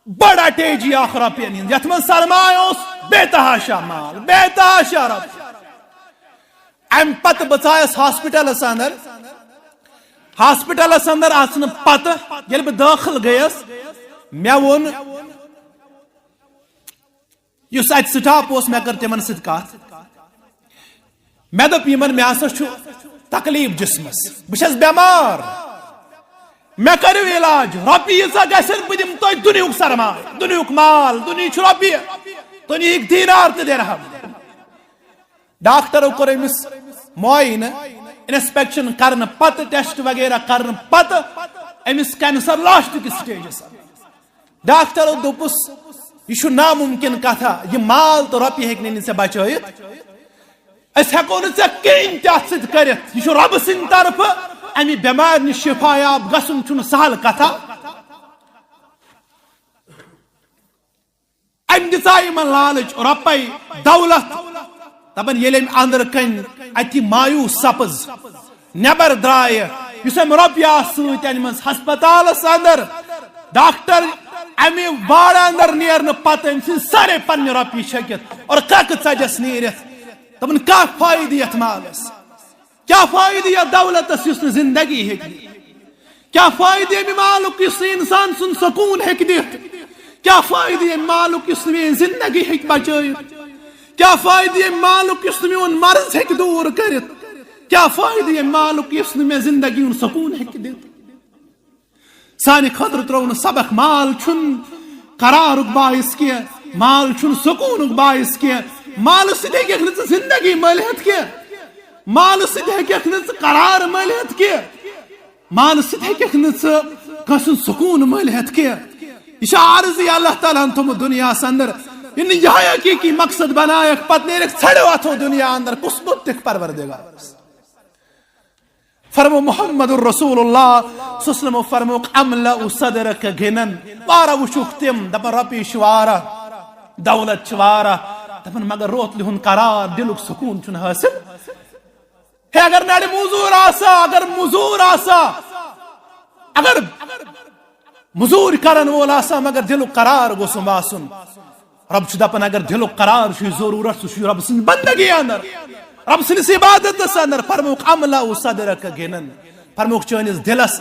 بڑ اٹیجی اکھ رۄپین ہٕنٛز، یتھ منٛز سرمایہ اوس بے تحاشا مال، بے تحاشا رۄپیہِ۔ امہِ پتہٕ بہٕ ژایس ہاسپٹلس اندر، ہاسپٹلس اندر اژنہٕ پتہٕ ییٚلہِ بہٕ دٲخل گٔیس، مےٚ ووٚن، یُس اتہِ سٹاف اوس، مےٚ کٔر تِمن سۭتۍ کتھ۔ مےٚ دوٚپ، یِمن، مےٚ ہسا چھُ تکلیف جسمس، بہٕ چھَس بٮ۪مار، مےٚ کٔرِو علاج، رۄپیہِ ییٖژاہ گژھن، بہٕ دِمہٕ تۄہہِ دُنیہُک سرمایہ، دُنیہُک مال، دُنیہٕچ رۄپیہِ، دُنیہٕکۍ دینار تہٕ درہم۔ ڈاکٹرو کوٚر أمِس معاینہٕ، انسپیکشن کرنہٕ پتہٕ، ٹیسٹ وغیرہ کرنہٕ پتہٕ أمِس کینسر لاسٹ کِس سٹیجس۔ ڈاکٹرو دوٚپُس، یہِ چھُ ناممکن کتھا، یہِ مال تہٕ رۄپیہِ ہیٚکہِ نہٕ أمِس ژےٚ بچٲیِتھ۔ أسۍ ہٮ۪کو نہٕ ژےٚ کِہینۍ تہِ اتھ سۭتۍ کٔرِتھ۔ یہِ چھُ رۄبہٕ سٕنٛدِ طرفہٕ، امہِ بٮ۪مارِ نِش شفایاب گژھُن چھُنہٕ سہل کتھا۔ أمۍ دِژا یِمن لالٕچ، رۄپے، دولت۔ دپان، ییٚلہِ أمۍ أنٛدرٕ کنۍ اتہِ مایوس سپٕز، نٮ۪بر درٛایہِ، یُس أمۍ رۄپیہِ آسہٕ سۭتۍ أنمٕژ ہسپتالس اندر، ڈاکٹر امہِ واڑٕ اندر نیرنہٕ پتہٕ أمۍ سٕنٛدۍ سارے پننہِ رۄپیہِ چھٔکِتھ اور کرٛکہٕ ژجس نیٖرِتھ۔ دپان، کیٛاہ فٲیدٕ یتھ مالس؟ کیٛاہ فٲیدٕ یتھ دولتس یُس نہٕ زندگی ہیٚکہِ دِتھ؟ کیٛاہ فٲیدٕ ییٚمہِ مالُک یُس نہٕ انسان سُنٛد سکوٗن ہیٚکہِ دِتھ؟ کیٛاہ فٲیدٕ ییٚمہِ مالُک یُس نہٕ میٛٲنۍ زندگی ہیٚکہِ بچٲیِتھ؟ کیٛاہ فٲیدٕ ییٚمہِ مالُک یُس نہٕ میون مرض ہیٚکہِ دوٗر کٔرِتھ؟ کیٛاہ فٲیدٕ ییٚمہِ مالُک یُس نہٕ مےٚ زندگی ہُنٛد سکوٗن ہیٚکہِ دِتھ؟ سانہِ خٲطرٕ ترٛوو نہٕ سبق، مال چھُنہٕ قرارُک باعث کینٛہہ، مال چھُنہٕ سکوٗنُک باعث کینٛہہ، مالہٕ سۭتۍ ہیٚککھ نہٕ ژٕ زندگی مٔلۍ ہٮ۪تھ کینٛہہ، مالہٕ سۭتۍ ہیٚککھ نہٕ ژٕ قرار مٔلۍ ہٮ۪تھ کینٛہہ، مالہٕ سۭتۍ ہیٚککھ نہٕ ژٕ کٲنٛسہِ ہُنٛد سکوٗن مٔلۍ ہٮ۪تھ کینٛہہ۔ یہِ چھُ عارضی اللہ تعالیٰ ہن تھوٚمُت دُنیاہس اندر۔ یہِ نہٕ یِہوٚے حقیٖقی مقصد بنایکھ، پتہٕ نیرکھ ژھڑو اتھو دُنیا اندر، کُس مُتِکھ پروردگارس؟ فرمو محمد رسول اللہ صلی اللہ علیہ وسلم فرموک، املأ صدرک غنن، وارہ وٕچھُکھ تِم، دپان رۄپیہِ چھِ وارہ، دولت چھِ وارہ، دپان مگر روتلہِ ہُنٛد قرار، دِلُک سکوٗن چھُنہٕ حٲصِل۔ ہے، اگر نڑِ موزوٗر آسا، اگر موزوٗر آسا، اگر موٚزوٗرۍ کرن وول آسان، مگر دِلُک قرار گوٚژھُم آسُن۔ رب چھُ دپان، اگر دِلُک قرار چھُے ضروٗرت، سُہ چھُے رب سٕنٛزِ بندگی اندر، رب سٕنٛدِس عبادتس اندر۔ فرموک، املأ صدرک غنن، فرموک، چٲنِس دِلس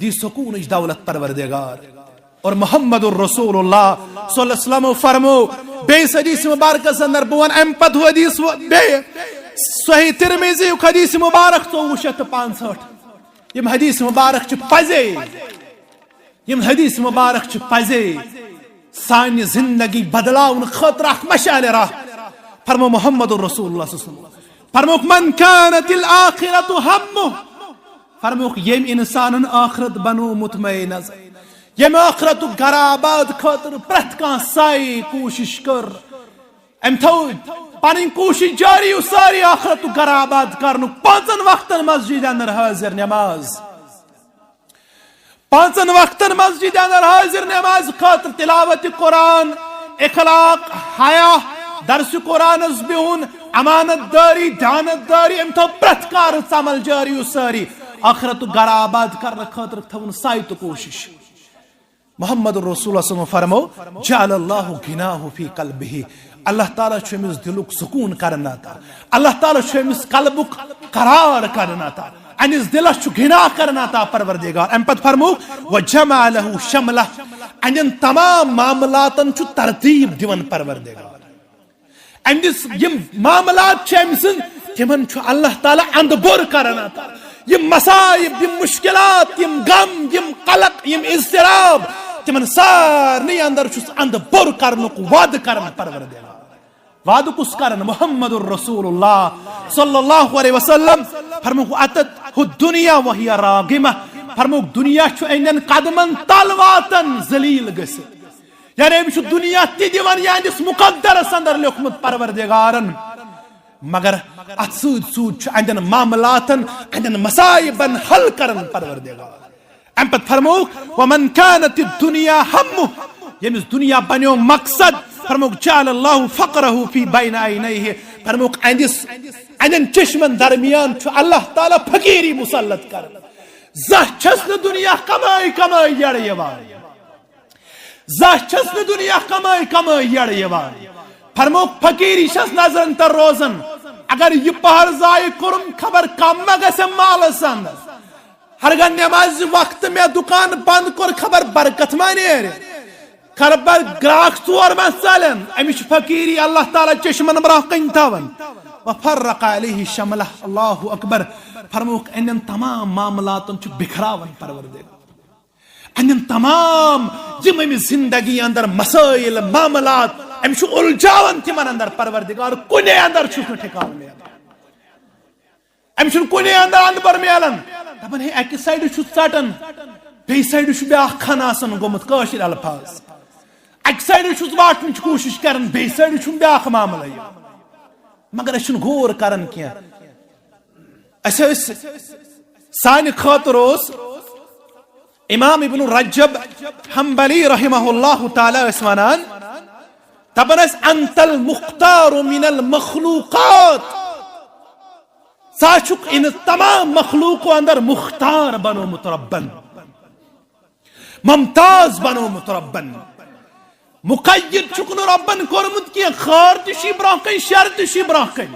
دی سکوٗنٕچ دولت پروردگار۔ اور محمد الرسول اللہ صلی اللہ علیہ وسلم فرمو بیٚیِس حدیث مبارکس اندر، بہٕ ونہٕ امہِ پتہٕ ہُہ حدیث و-، بیٚیہِ صحیح ترمذی یُک حدیث مبارک ژوٚوُہ شیٚتھ تہٕ پانٛژہٲٹھ۔ یِم حدیث مبارک چھِ پزے، یِم حدیث مبارک چھِ پزے سانہِ زندگی بدلاونہٕ خٲطرٕ اکھ مشعل راہ۔ فرمو محمد رسول اللہ صلی اللہ علیہ وسلم، فرموک، من كانت الآخرة همه، فرموک، ییٚمۍ انسانن ٲخرت بنو مطمئن نظر، ییٚمۍ ٲخرتُک گرٕ آباد خٲطرٕ پرٛٮ۪تھ کانٛہہ سعی کوٗشش کٔر، أمۍ تھٲو پنٕنۍ کوٗشش جٲری و سٲری ٲخرتُک گرٕ آباد کرنُک، پانٛژن وقتن مسجد اندر حٲضِر نماز۔ پانٛژن وقتن مسجد اندر حٲضِر نماز خٲطرٕ، تلاوت قرآن، اخلاق، حیا، درس قرآنس بِہُن، امانت دٲری، دیانت دٲری، أمۍ تھٲو پرٛٮ۪تھ کارٕژ عمل جٲری و سٲری۔ ٲخرتُک گرٕ آباد کرنہٕ خٲطرٕ تھٲوٕن سعی تہٕ کوٗشش۔ محمد رسول اللہ صلی اللہ علیہ وسلم فرمو، جعل اللہ غناه في قلبه، اللہ تعالیٰ چھُ أمِس دِلُک سکوٗن کران عطا۔ اللہ تعالیٰ چھُ أمِس قلبُک قرار کران عطا۔ أمِس دِلس چھُ غنا کران عطا پروردگار۔ اَمہِ پتہٕ فرموو، وجمع له شمله، أمِس تمام معاملاتن چھُ ترتیٖب دِوان پروردگار۔ أمِس یِم معاملات چھِ أمۍ سٕنٛدۍ، تِمن چھُ اللہ تعالیٰ اندٕ بوٚر کران عطا۔ یِم مصائب، یِم مشکلات، یِم غم، یِم قلق، یِم اضطراب، تِمن سارنٕے اندر چھُس اندٕ بوٚر کرنُک وعدٕ کران پروردگار۔ وعدٕ کُس کرن؟ محمد الرسول اللہ صلی اللہ علیہ وسلم فرموک، اتت الدنیا وهي راغمہ، فرموک، دنیا چھُ أہنٛدٮ۪ن قدمن تل واتان ذلیل گٔژھِتھ۔ یعنی أمِس چھُ دنیا تہِ دِوان یِہنٛدِس مقدرس اندر لیوٚکھمُت پروردگارن، مگر اتھ سۭتۍ سۭتۍ چھُ أہنٛدٮ۪ن معاملاتن، أہنٛدٮ۪ن مصائبن حل کران پروردگار۔ امہِ پتہٕ فرمووُکھ، ومن كانت الدنيا همه، ییٚمِس دنیا بنیو مقصد، فرمووُکھ، جعل الله فقره في بين عينيه، فرمووُکھ، أہنٛدِس، أہنٛدٮ۪ن چشمن درمیان چھُ اللہ تعالیٰ فقیری مسلط کران۔ زانٛہہ چھس نہٕ دنیا کمٲے کمٲے یڑٕ یِوان، زانٛہہ چھس نہٕ دنیا کمٲے کمٲے یڑٕ یِوان۔ فرمووُکھ، فقیری چھس نظرن تل روزان۔ اگر یہِ پہر ضایع کوٚرُم، خبر کم ما گژھِ مالس اندر۔ ہرگاہ نمازِ وقتہٕ مےٚ دُکان بنٛد کوٚر، خبر برکت ما نیرِ۔ خبر گراکھ ژور ما ژلن۔ أمِس چھِ فقیری اللہ تعالیٰ چشمن برونٛہہ کنہِ تھاوان۔ وفرق عليه شمله، اللہ اکبر۔ فرمووُکھ، أہنٛدٮ۪ن تمام معاملاتن چھُ بکھراوان پروردگار۔ أہنٛدٮ۪ن تمام یِم أمِس زندگی اندر مسائل، معاملات، أمِس چھُ الجھاوان تِمن اندر پروردگار، کُنے اندر چھُس نہٕ ٹھکان میلان۔ أمِس چھُنہٕ کُنے اندر اندبر میلان۔ دپان، ہے، اکہِ سایڈٕ چھُ ژٹان، بیٚیہِ سایڈٕ چھُ بیٛاکھ کھن آسان گوٚمُت، کٲشِر الفاظ۔ اکہِ سایڈٕ چھُس واٹنٕچ کوٗشش کران، بیٚیہِ سایڈٕ چھُم بیٛاکھ معاملہٕ یہِ۔ مگر أسۍ چھِنہٕ غور کران کینٛہہ۔ أسۍ ٲسۍ، سانہِ خٲطرٕ اوس امام ابن رجب حنبلی رحمہ اللہ تعالیٰ ٲسۍ ونان، دپان ٲسۍ، انت المختار من المخلوقات، ژٕ ہا چھُکھ ان تمام مخلوقو اندر مختار بنومُت ربن۔ ممتاز بنومت رۄبن۔ مقید چھُکھ نہٕ رۄبن کوٚرمُت کینٛہہ، خٲر تہِ چھُے برونٛہہ کنہِ، شر تہِ چھُے برونٛہہ کنہِ۔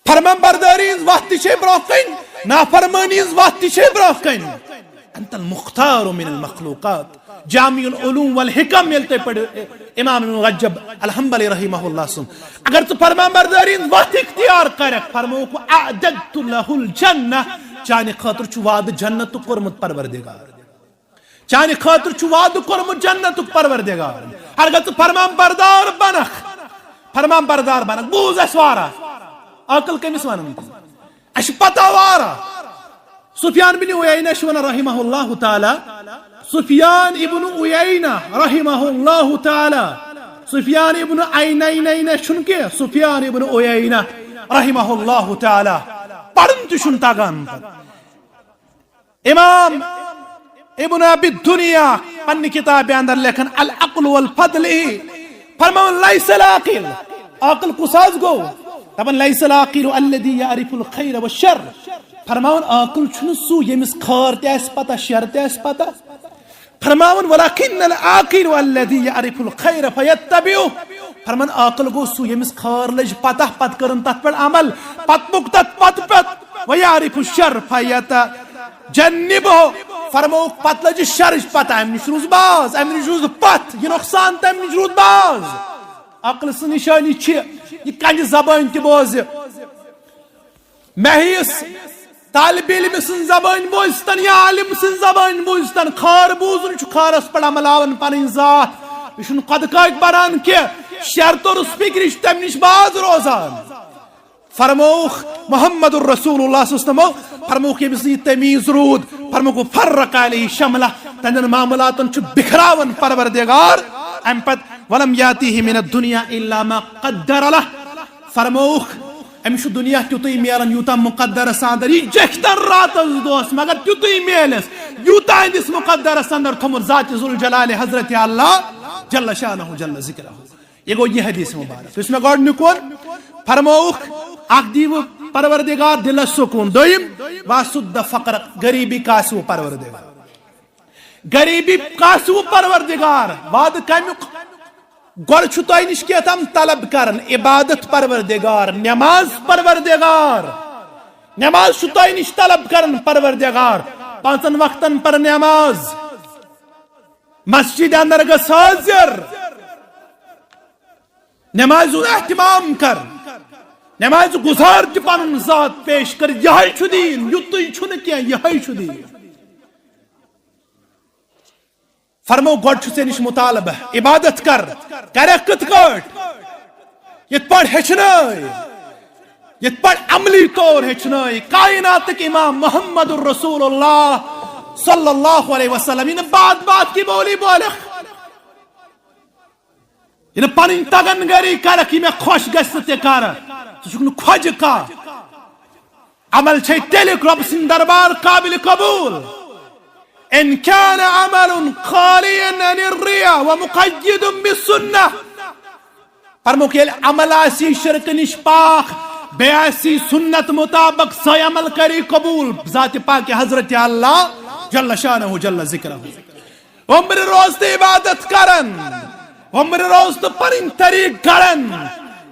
فرمان بردٲری ہٕنٛز وتھ تہِ چھے برونٛہہ کنہِ، نافرمٲنی ہٕنٛز وتھ تہِ چھے برونٛہہ کنہِ۔ انت المختار من المخلوقات۔ جامع العلوم والحکم ییٚلہِ تُہۍ پٔرِو، امام ابن رجب الحنبلی رحمہ اللہ سُنٛد، اگر ژٕ فرمان بردٲری ہٕنٛز وتھ اختیار کرکھ، فرمووُکھ، "اعددت لہ الجنہ"، چانہِ خٲطرٕ چھُ وعدٕ جنتُک کوٚرمُت پروردگار۔ چانہِ خٲطرٕ چھُ وعدٕ کوٚرمُت جنتُک پروردگار۔ ہرگاہ ژٕ فرمان بردار بنکھ، فرمان بردار بنکھ، بوز اسہِ وارہ، عقل کٔمِس ونان؟ اسہِ چھِ پتہ وارہ۔ سفیان بن عیینہ چھُ ونان رحمہ اللہ تعالی، سفیان ابن عیینہ رحمہ اللہ تعالی، سفیان ابن عینینہ چھُنہٕ کینٛہہ، سفیان ابن عیینہ رحمہ اللہ تعالی، پرُن تہِ چھُنہٕ تگان۔ امام ابن ابی دنیا پننہِ کتابہِ اندر لیکھان العقل والفضل، فرماوان، "لیس العاقل"، عاقل کُس حظ گوٚو؟ دپان، "لیس العاقل الذی یعرف الخیر والشر"، فرماوان، عاقل چھُنہٕ سُہ ییٚمِس خٲر تہِ آسہِ پتہ، شر تہِ آسہِ پتہ۔ فرماوان، "ولکن العاقل الذی یعرف الخیر فیتبعہ"، فرمان، عاقل گوٚو سُہ ییٚمِس خٲر لٔج پتہ، پتہٕ کٔرٕن تتھ پٮ۪ٹھ عمل، پتہٕ پوٚک تتھ پتہٕ پتہٕ، "ویعرف الشر فیتجنبہ"، فرمووُکھ، پتہٕ لٔج شرٕچ پتہ، امہِ نِش روٗز باز، امہِ نِش روٗز پتھ، یہِ نۄقصان تمہِ نِش روٗد باز۔ عقل سٕنٛز نشٲنی چھِ یہِ کنہِ زبٲنۍ تہِ بوزِ۔ مےٚ ہِوِس طالب علم سٕنٛز زبٲنۍ بوٗزتن یا عالم سٕنٛز زبٲنۍ بوٗزتن، خٲر بوٗزُن چھُ خٲرس پٮ۪ٹھ عمل آوان پنٕنۍ ذات۔ یہِ چھُنہٕ قۄدٕ کاٹۍ بنان کینٛہہ، شر تہٕ رُس فِکرِ چھُ تمہِ نِش باز روزان۔ فرمووُکھ محمد رسول اللہ صلی اللہ علیہ وسلمو، فرمووُکھ، ییٚمِس نہٕ یہِ تمیٖز روٗد، فرمووُکھ، فرق علیہ شملہ، تہنٛدٮ۪ن معاملاتن چھُ بِکھراوان پروردگار۔ امہِ پتہٕ، "ولم یاتیہ من الدنیا الا ما قدر لہ"، فرمووُکھ، أمِس چھُ دُنیا تیُتُے میلان، یوٗتاہ مُقدرس اندر یہِ جٔکھۍ تن راتس دۄہس، مگر تیُتُے میلٮ۪س، یوٗتاہ أمِس مُقدرس اندر تھوٚمُت ذات ذوالجلال حضرت اللہ جل شانہ جل ذکرہ۔ یہِ گوٚو یہِ حدیث مبارک یُس مےٚ گۄڈٕنیُک ووٚن۔ فرمووُکھ، اکھ دیٖوٕ پروردگار دِلس سکوٗن، دوٚیِم، واسد فقر، غریٖبی کاسِوٕ پروردگار۔ غریٖبی کاسِوٕ پروردگار، وعدٕ کمیُک؟ گۄڈٕ چھُ تۄہہِ نِش کینٛہہ تام طلب کران، عبادت پروردگار، نماز پروردگار، نماز چھُ تۄہہِ نِش طلب کران پروردگار، پانٛژن وقتن پر نماز، مسجد اندر گژھ حٲضِر، نمازِ ہُنٛد اہتمام کر، نمازِ گُزار تہِ پنُن ذات پیش کر، یِہوٚے چھُ دیٖن، یُتُے چھُنہٕ کینٛہہ، یِہوٚے چھُ دیٖن۔ فرمو، گۄڈٕ چھُ ژےٚ نِش مُطالبہٕ، عبادت کر، کرکھ کِتھ کٲٹھۍ؟ یِتھ پٲٹھۍ ہیٚچھنٲے، یِتھ پٲٹھۍ عملی طور ہیٚچھنٲے کائناتٕکۍ امام محمد رسول اللہ صلی اللہ علیہ وسلم۔ یہِ نہٕ بات بات کی بولی بولکھ، یہِ نہٕ پنٕنۍ تگن گری کرکھ، یہِ مےٚ خۄش گژھِ تہِ کرٕ، ژٕ چھُکھ نہٕ خۄجہِ کانٛہہ۔ عمل چھے تیٚلہِ رۄب سٕنٛدِ دربار قابل قبول۔ ان کان عمل خالی عن الریا و مقید بالسنہ۔ فرموکھ، ییٚلہِ عمل آسی شرکہٕ نِش پاک، بیٚیہِ آسی سنت مطابق، سۄے عمل کری قبول ذات پاک حضرت اللہ جل شانہ جل ذکرہ۔ عمر روز تہٕ عبادت کرن، عمر روز تہٕ پنٕنۍ طریٖق کرن۔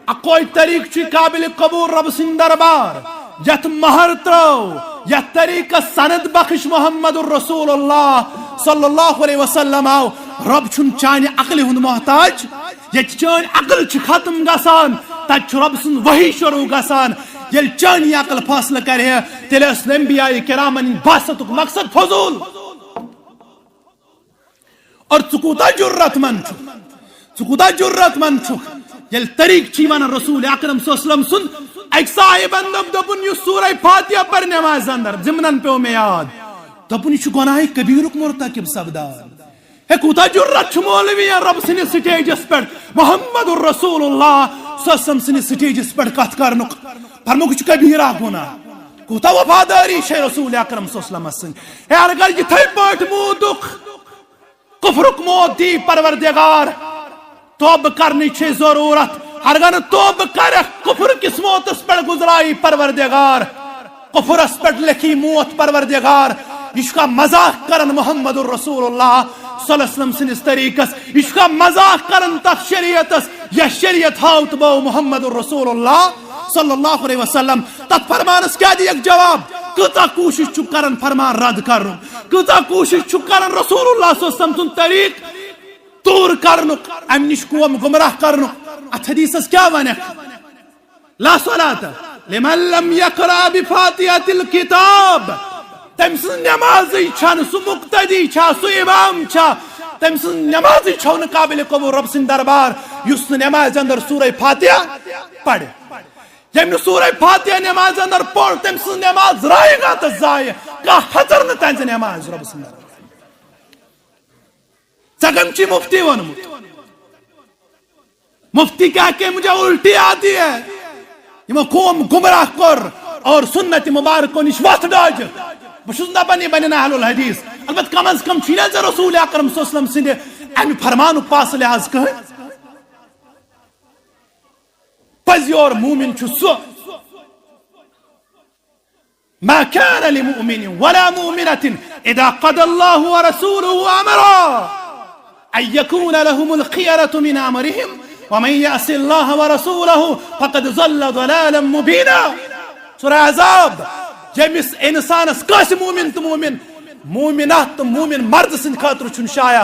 اکوے طریٖق چھُ قابل قبول رب سٕنٛدِ دربار، یتھ مہر ترٲو، یتھ طریٖقس سند بخش محمد رسول اللہ صلی اللہ علیہ وسلم آو۔ رب چھُنہٕ چانہِ عقلہِ ہُنٛد محتاج۔ ییٚتہِ چٲنۍ عقل چھِ ختم گژھان، تتہِ چھُ رب سٕنٛز وحی شروع گژھان۔ ییٚلہِ چٲنی عقل فٲصلہٕ کرِ ہے، تیٚلہِ ٲس انبیاء کرامن ہٕنٛدِ بعثتُک مقصد فضول۔ اور ژٕ کوٗتاہ جرت مند چھُکھ، ژٕ کوٗتاہ جرت مند چھُکھ، ییٚلہِ طریٖق چھُ یِوان رسول اکرم صلی اللہ علیہ وسلم سُنٛد۔ اکہِ صاحبن دوٚپ، دوٚپُن، یُس سورہ فاتحہ پرِ نمازِ اندر، ضمنن پیوٚو مےٚ یاد، دوٚپُن، یہِ چھُ گۄناہ کبیٖرُک مرتکب سپدان۔ ہے، کوٗتاہ جرت چھُ مولوی رب سٕنٛدِس سٹیجس پٮ۪ٹھ، محمد رسول اللہ صلی اللہ علیہ وسلم سٕنٛدِس سٹیجس پٮ۪ٹھ کتھ کرنُک۔ فرموکھ، یہِ چھُ کبیٖرہ گۄناہ۔ کوٗتاہ وفادٲری چھے رسول اکرم صلی اللہ علیہ وسلمس سۭتۍ۔ ہے، اگر یِتھے پٲٹھۍ موٗدُکھ، کفرُک موت دی پروردگار، توبہٕ کرنٕچ چھے ضروٗرت۔ ہرگاہ نہٕ توبہٕ کرکھ، کفر کِس موتس پٮ۪ٹھ گُزراوی پروردگار، کفرس پٮ۪ٹھ لیکھی موت پروردگار۔ یہ چھُکھا مذاق کران محمد رسول اللہ صلی اللہ علیہ وسلم سٕنٛدِس طریٖقس؟ یہ چھُکھا مذاق کران تتھ شریعتس، یۄس شریعت ہاو تہٕ بٲو محمد رسول اللہ صلی اللہ علیہ وسلم؟ تتھ فرمانس کیٛاہ دِیکھ جواب؟ کۭژاہ کوٗشش چھُکھ کران فرمان رد کرنُک؟ کۭژاہ کوٗشش چھُکھ کران رسول اللہ صلی اللہ علیہ وسلم سُنٛد طریٖقہٕ توٗر کرنُک، امہِ نِش قوم گمراہ کرنُک؟ اتھ حدیثس کیٛاہ ونکھ؟ لا صلاة لمن لم يقرأ بفاتحة الكتاب۔ تٔمۍ سٕنٛز نمازٕے چھنہٕ، سُہ مقتدی چھا، سُہ امام چھا، تٔمۍ سٕنٛز نمازٕے چھو نہٕ قابل قبول رب سٕنٛدِ دربار، یُس نہٕ نمازِ اندر سورہ فاتحہ پرِ۔ ییٚمۍ نہٕ سورہ فاتحہ نمازِ اندر پوٚر، تٔمۍ سٕنٛز نماز رایگاہ تہٕ ضایع، کانٛہہ ہژر نہٕ تہنٛزِ نمازِ رب سٕنٛدِ دربار۔ ژےٚ کٔمۍ چھی مفتی ووٚنمُت؟ مفتی کہہ کہ مجھے الٹی آتی ہے۔ یِمو قوم گمراہ کوٚر اور سنت مبارکو نِش وتھ ڈاجہِ۔ بہٕ چھُس دپان، یہِ بنہِ نہٕ اہل الحدیث۔ البتہ کم از کم چھُے نہ ژےٚ رسول اکرم صلی اللہ علیہ وسلم سٕنٛدِ امہِ فرمانُک پاسہٕ لحاظ کٕہٕنۍ۔ پزیور مومن چھُ سُہ۔ ما كان لمؤمن ولا مؤمنة إذا قضى الله ورسوله أمرا أن يكون لهم الخيرة من أمرهم ومن يعص الله ورسوله فقد ضل ضلالا مبينا۔ سورہ احزاب۔ ییٚمِس انسانس، کٲنٛسہِ مومن تہٕ مومن، مومنہ تہٕ مومن مرد سٕنٛدِ خٲطرٕ چھُنہٕ شایع،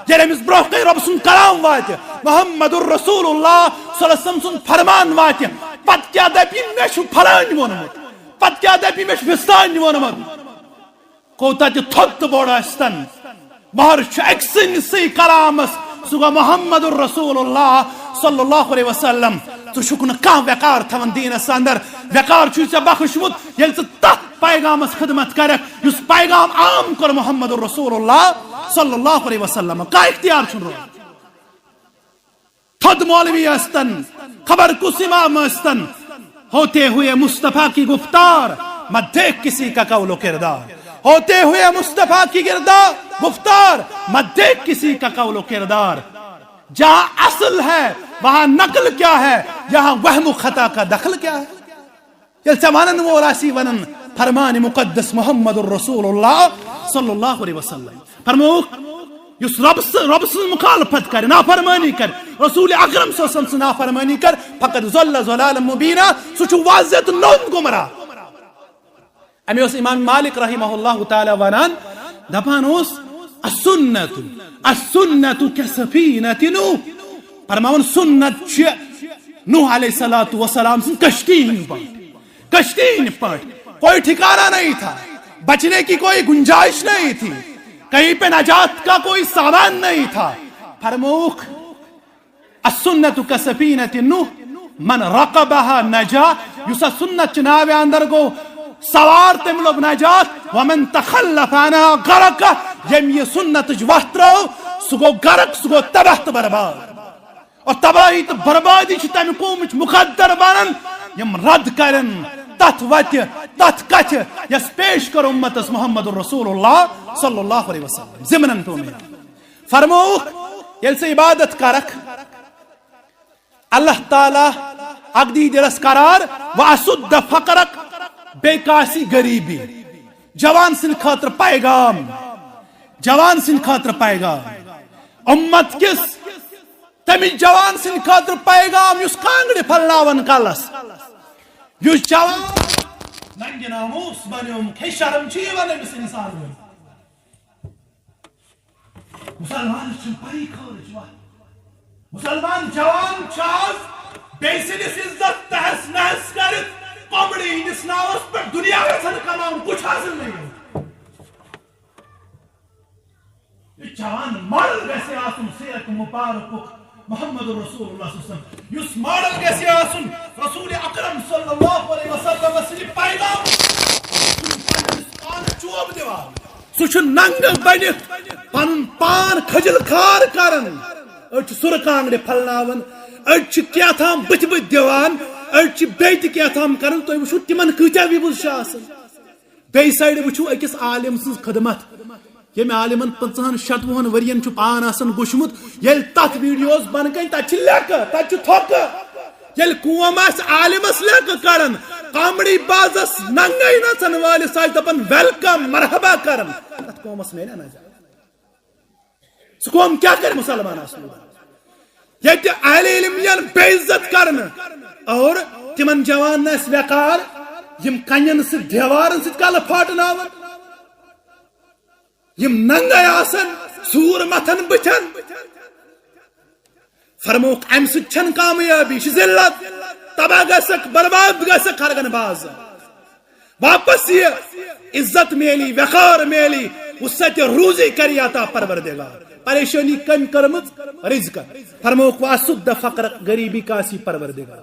ییٚلہِ أمِس برونٛہہ کَنہِ رۄب سُنٛد کلام واتہِ، محمد رسول اللہ صلی اللہ علیہ وسلم سُنٛد فرمان واتہِ، پتہٕ کیٛاہ دپہِ، مےٚ چھُ فلٲنۍ ووٚنمُت؟ پتہٕ کیٛاہ دپہِ، مےٚ چھُ فستٲنۍ ووٚنمُت؟ کوٗتاہ تہِ تھوٚد تہٕ بوٚڑ ٲسۍتن، مہر چھُ أکۍ سٕنٛدسٕے کلامس، سُہ گوٚو محمد رسول اللہ صلی اللہ علیہ وسلم۔ ژٕ چھُکھ نہٕ کانٛہہ وقار تھاوان دیٖنس اندر۔ وقار چھُے ژےٚ بخشمُت، ییٚلہِ ژٕ تتھ پیغامس خدمت کرکھ، یُس پیغام عام کوٚر محمد رسول اللہ صلی اللہ علیہ وسلم۔ کانٛہہ اختیار چھُنہٕ روزان۔ تھوٚد مولوی ٲسۍتن، خبر کُس امام ٲسۍتن، ہوتے ہوئے مصطفیٰ کی گفتار، مت دیکھ کسی کا قول و کردار۔ ہوتے ہوئے مصطفیٰ کی گردا-، گفتار، مت دیکھ کسی کا قول و کردار۔ جہاں اصل ہے، وہاں نقل کیا ہے، یہاں وہم و خطا کا دخل کیا ہے؟ ییٚلہِ ژےٚ ونن وول آسی ونان فرمان مقدس محمد رسول اللہ صلی اللہ علیہ وسلم، فرمووُکھ، یُس رب س-، رب سٕنٛز مخالفت کرِ، نافرمٲنی کرِ، رسول اکرم صلی اللہ علیہ وسلم سٕنٛز نافرمٲنی کرِ، فقد ضل ضلالا مبینا، سُہ چھُ واضح تہٕ نوٚن گمراہ۔ أمۍ اوس امام مالک رحمہ اللہ تعالیٰ ونان، دپان اوس، السنة، السنة كسفينة نوح۔ فرماوان، سنت چھِ نوح علیہ الصلوۃ والسلام سٕنٛز کشتی ہٕنٛدۍ پٲٹھۍ۔ کشتی ہٕنٛدۍ پٲٹھۍ۔ کوئی ٹھکانا نہیں تھا، بچنے کی کوئی گنجائش نہیں تھی، کہیں پہ نجات کا کوئی سامان نہیں تھا۔ فرمووُکھ، السنة كسفينة نوح، من ركبها نجا، یُس اتھ سنت چہِ ناوِ اندر گوٚو سوار، تٔمۍ لوٚب نجات، ومن تخلف عنها غرق، ییٚمۍ یہِ سنتٕچ وتھ ترٲو، سُہ گوٚو غرق، سُہ گوٚو تباہ تہٕ برباد۔ اور تباہی تہٕ بربادی چھِ تمہِ قومٕچ مقدر بنان، یِم رد کرن تتھ وتہِ، تتھ کتھِ، یۄس پیش کٔر امتس محمد رسول اللہ صلی اللہ علیہ وسلم۔ ضمناً پیوٚو مےٚ۔ فرمووُکھ، ییٚلہِ ژٕ عبادت کرکھ، اللہ تعالیٰ اکھ دی دِلس قرار، واسد فقرک، بیٚیہِ کاسہِ غریبی۔ جوان سٕنٛدِ خٲطرٕ پیغام، جوان سٕنٛدِ خٲطرٕ پیغام۔ امت کِس تٔمِس جوان سٕنٛدِ خٲطرٕ پیغام، یُس کانٛگرِ پھلناوان کلس، یُس جوان ننگہِ ناموس بنیومُت، ہے شرم چھِ یِوان أمِس انسان ؤنِتھ۔ مسلمانس چھُنہٕ پَیی خٲرٕچ وَتھ۔ مسلمان جوان چھُ آز بیٚیہِ سٕنٛدِس عزت تہس نہس کٔرِتھ کمڑِ ہٕنٛدِس ناوس پٮ۪ٹھ دُنیا یژھان کماوُن، کُچھ حٲصِل نہٕ یِوان۔ یہِ جوان ماڈل گژھِ آسُن سیرت مبارکُک محمد رسول اللہ صلی اللہ علیہ وسلم، یُس ماڈل گژھِ آسُن رسول اکرم صلی اللہ علیہ وسلم سٕنٛدِ پیغام، سُہ چھُ پننِس پانس چوب دِوان۔ سُہ چھُ ننگہٕ بٔنِتھ پنُن پان خجل خار کران۔ أڑۍ چھِ سُرٕ کانگڑِ پھلناوان، أڑۍ چھِ کیٛاہ تام بٕتھِ بٕتھِ دِوان، أڑۍ چھِ بیٚیہِ تہِ کیٛاہ تام کران۔ تُہۍ وٕچھِو تِمن کۭتیٛاہ views چھِ آسان۔ بیٚیہِ سایڈٕ وٕچھِو أکِس عالم سٕنٛز خدمت، ییٚمۍ عالمن پٕنٛژٕہن شتوُہن ؤرین چھُ پان آسان گوٚژھمُت، ییٚلہِ تتھ videoس بۄنہٕ کنہِ تتہِ چھِ لیٚکہٕ، تتہِ چھِ تھۄکہٕ۔ ییٚلہِ قوم آسہِ عالمس لیٚکہٕ کران، کامڑی بازس ننگے نژن وٲلِس آسہِ دپان ویلکم، مرحبا کران، تتھ قومس میلہِ نا اجازت؟ سُہ قوم کیٛاہ کرِ مسلمانس سۭتۍ؟ ییٚتہِ اہل علم یِن بے عزت کرنہٕ اور تِمن جوانن آسہِ وقار، یِم کنٮ۪ن سۭتۍ دیوارن سۭتۍ کلہٕ پھاٹناون، یِم ننگے آسن، سوٗر متھن بٕتھن۔ فرمووُکھ، امہِ سۭتۍ چھنہٕ کامیٲبی، یہِ چھِ ذلت، تباہ گژھکھ، برباد گژھکھ، ہرگن باز۔ واپس یہِ عزت میلی، وقار میلی، وسعت روزی کری عطا پروردگار۔ پریشانی کٔمۍ کٔرمٕژ؟ رزقن۔ فرمووُکھ، واسد فقر، غریبی کاسی پروردگار۔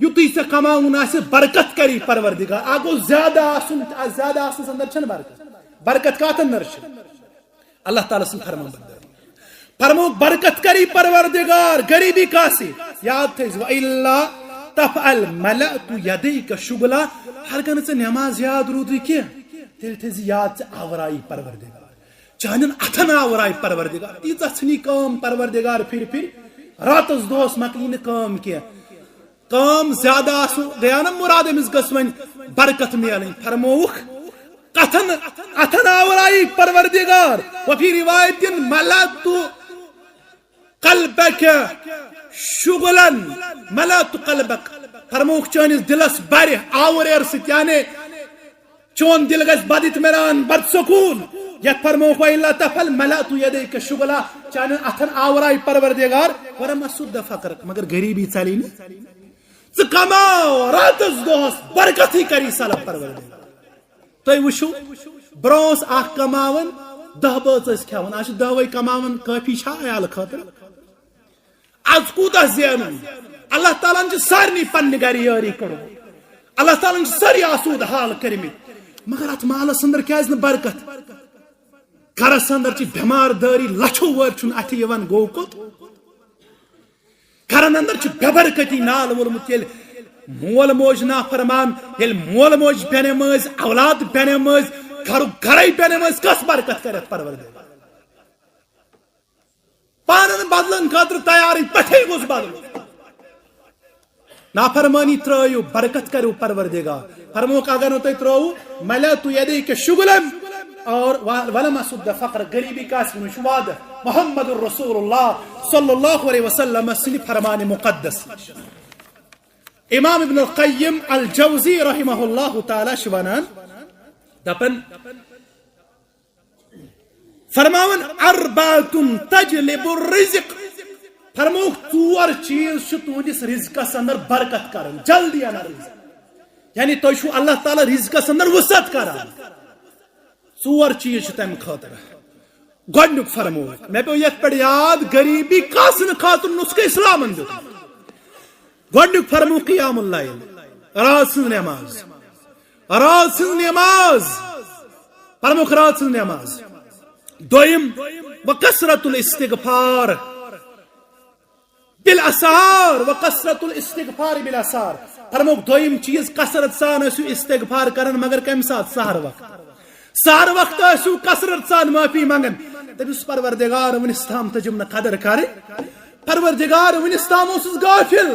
یُتُے ژےٚ کماوُن آسہِ، برکت کری پروردگار۔ اکھ گوٚو زیادٕ آسُن، زیادٕ آسنس اندر چھنہٕ برکت۔ برکت کتھ اندر چھِ؟ اللہ تعالیٰ سٕنٛز فرمان بردٲری۔ فرمووُکھ، برکت کری پروردگار، غریبی کاسی۔ یاد تھٲیزِ، وَإِلَّا تَفْعَلْ مَلَأْتُ يَدَيْكَ شُغْلًا۔ ہرگاہ نہٕ ژےٚ نماز یاد روٗدُے کینٛہہ، تیٚلہِ تھٲیزِ یاد، ژےٚ آورایی پروردگار۔ چانٮ۪ن اتھن آورایی پروردگار۔ تیٖژاہ ژھٕنی کٲم پروردگار پھِرِ پھِرِ، راتس دۄہس مۄکلی نہٕ کٲم کینٛہہ۔ کٲم زیادٕ آسُن گٔیا نہ مراد، أمِس گٔژھ وۄنۍ برکت میلٕنۍ۔ فرمووُکھ، کتھن اتھن آورایی پروردگار۔ وفی روایت، ملأت قلبک شغلا، ملأت قلبک۔ فرمووُکھ، چٲنِس دلس برِ آوریر سۭتۍ، یعنی چون دل گژھِ بد اطمینان، بد سکون۔ یتھ فرمووُکھ، وَإِلَّا تَفْعَلْ مَلَأْتُ يَدَيْكَ شُغْلًا، چانٮ۪ن اتھن آورایی پروردگار، وَلَمْ أَسُدَّ فَقْرَكَ، مگر غریبی ژلی نہٕ۔ ژٕ کماو راتس دۄہس، برکتھٕے کری سلب پروردگار۔ تُہۍ وٕچھِو، برونٛہہ اوس اکھ کماوان، دہ بٲژ ٲسۍ کھٮ۪وان، آز چھِ دہ وے کماوان، کٲفی چھا عیال خٲطرٕ؟ از کوٗتاہ زینُن؟ اللہ تعالیٰ ہن چھِ سارنٕے پننہِ گرِ یٲری کٔرمٕژ، اللہ تعالیٰ ہن چھِ سٲری آسوٗدٕ حال کٔرمٕتۍ، مگر اتھ مالس اندر کیازِ نہٕ برکت؟ گرس اندر چھِ بٮ۪مار دٲری، لچھو وٲرۍ چھُنہٕ اتھِ یِوان، گوٚو کوٚت؟ گرن اندر چھُ بے برکتی نال وولمُت۔ ییٚلہِ مول موج نافرمان، ییٚلہِ مول موج بے نمٲز، اولاد بے نمٲز، گرُک گرے بے نمٲز، کس برکت کرِ اتھ پروردگار؟ پانن بدلن خٲطرٕ تیارٕے پٮ۪ٹھے گوٚژھ بدلُن۔ نافرمٲنی ترٲیِو، برکت کٔرِو پروردگار۔ فرمووُکھ، اگر نہٕ تُہۍ ترٲوو، ملأت یدیک شغلا اور و-، ولم أسد فقرک، غریبی کاسہِ ووٚنمُت چھُ وعدٕ۔ محمد رسول اللہ صلی اللہ علیہ وسلم سٕنٛدِ فرمان مقدس۔ امام ابن القیم الجوزی رحمہ اللہ تعالیٰ چھُ ونان، دپان، فرماوان، اربعۃ تجلب الرزق۔ فرمووُکھ، ژور چیز چھِ تُہنٛدِس رزقس اندر برکت کران، جلدی انان رزق۔ یعنی تُہۍ چھِو اللہ تعالیٰ رزقس اندر وسعت کران۔ ژور چیز چھِ تمہِ خٲطرٕ۔ گۄڈنیُک فرمووُکھ، مےٚ پیوٚو یتھ پٮ۪ٹھ یاد، غریبی کاسنہٕ خٲطرٕ نسخہٕ اسلامن دیُت۔ گۄڈنیُک فرمووُکھ قیام اللیل، راتھ سٕنٛز نماز۔ راتھ سٕنٛز نماز، پرمُکھ راتھ سٕنٛز نماز۔ دوٚیِم، وکثرت الاستغفار بالاسحار، وکثرت الاستغفار بالاسحار۔ پرمُکھ دوٚیِم چیٖز، کثرت سان ٲسِو استغفار کران، مگر کمہِ ساتہٕ؟ سحر وقت۔ سحر وقت ٲسِو کثرت سان معٲفی منگان۔ دٔپِس، پروردگار، وُنِس تام تٔجِم نہٕ قدر کرٕنۍ۔ پروردگار، وُنِس تام اوسُس غافل۔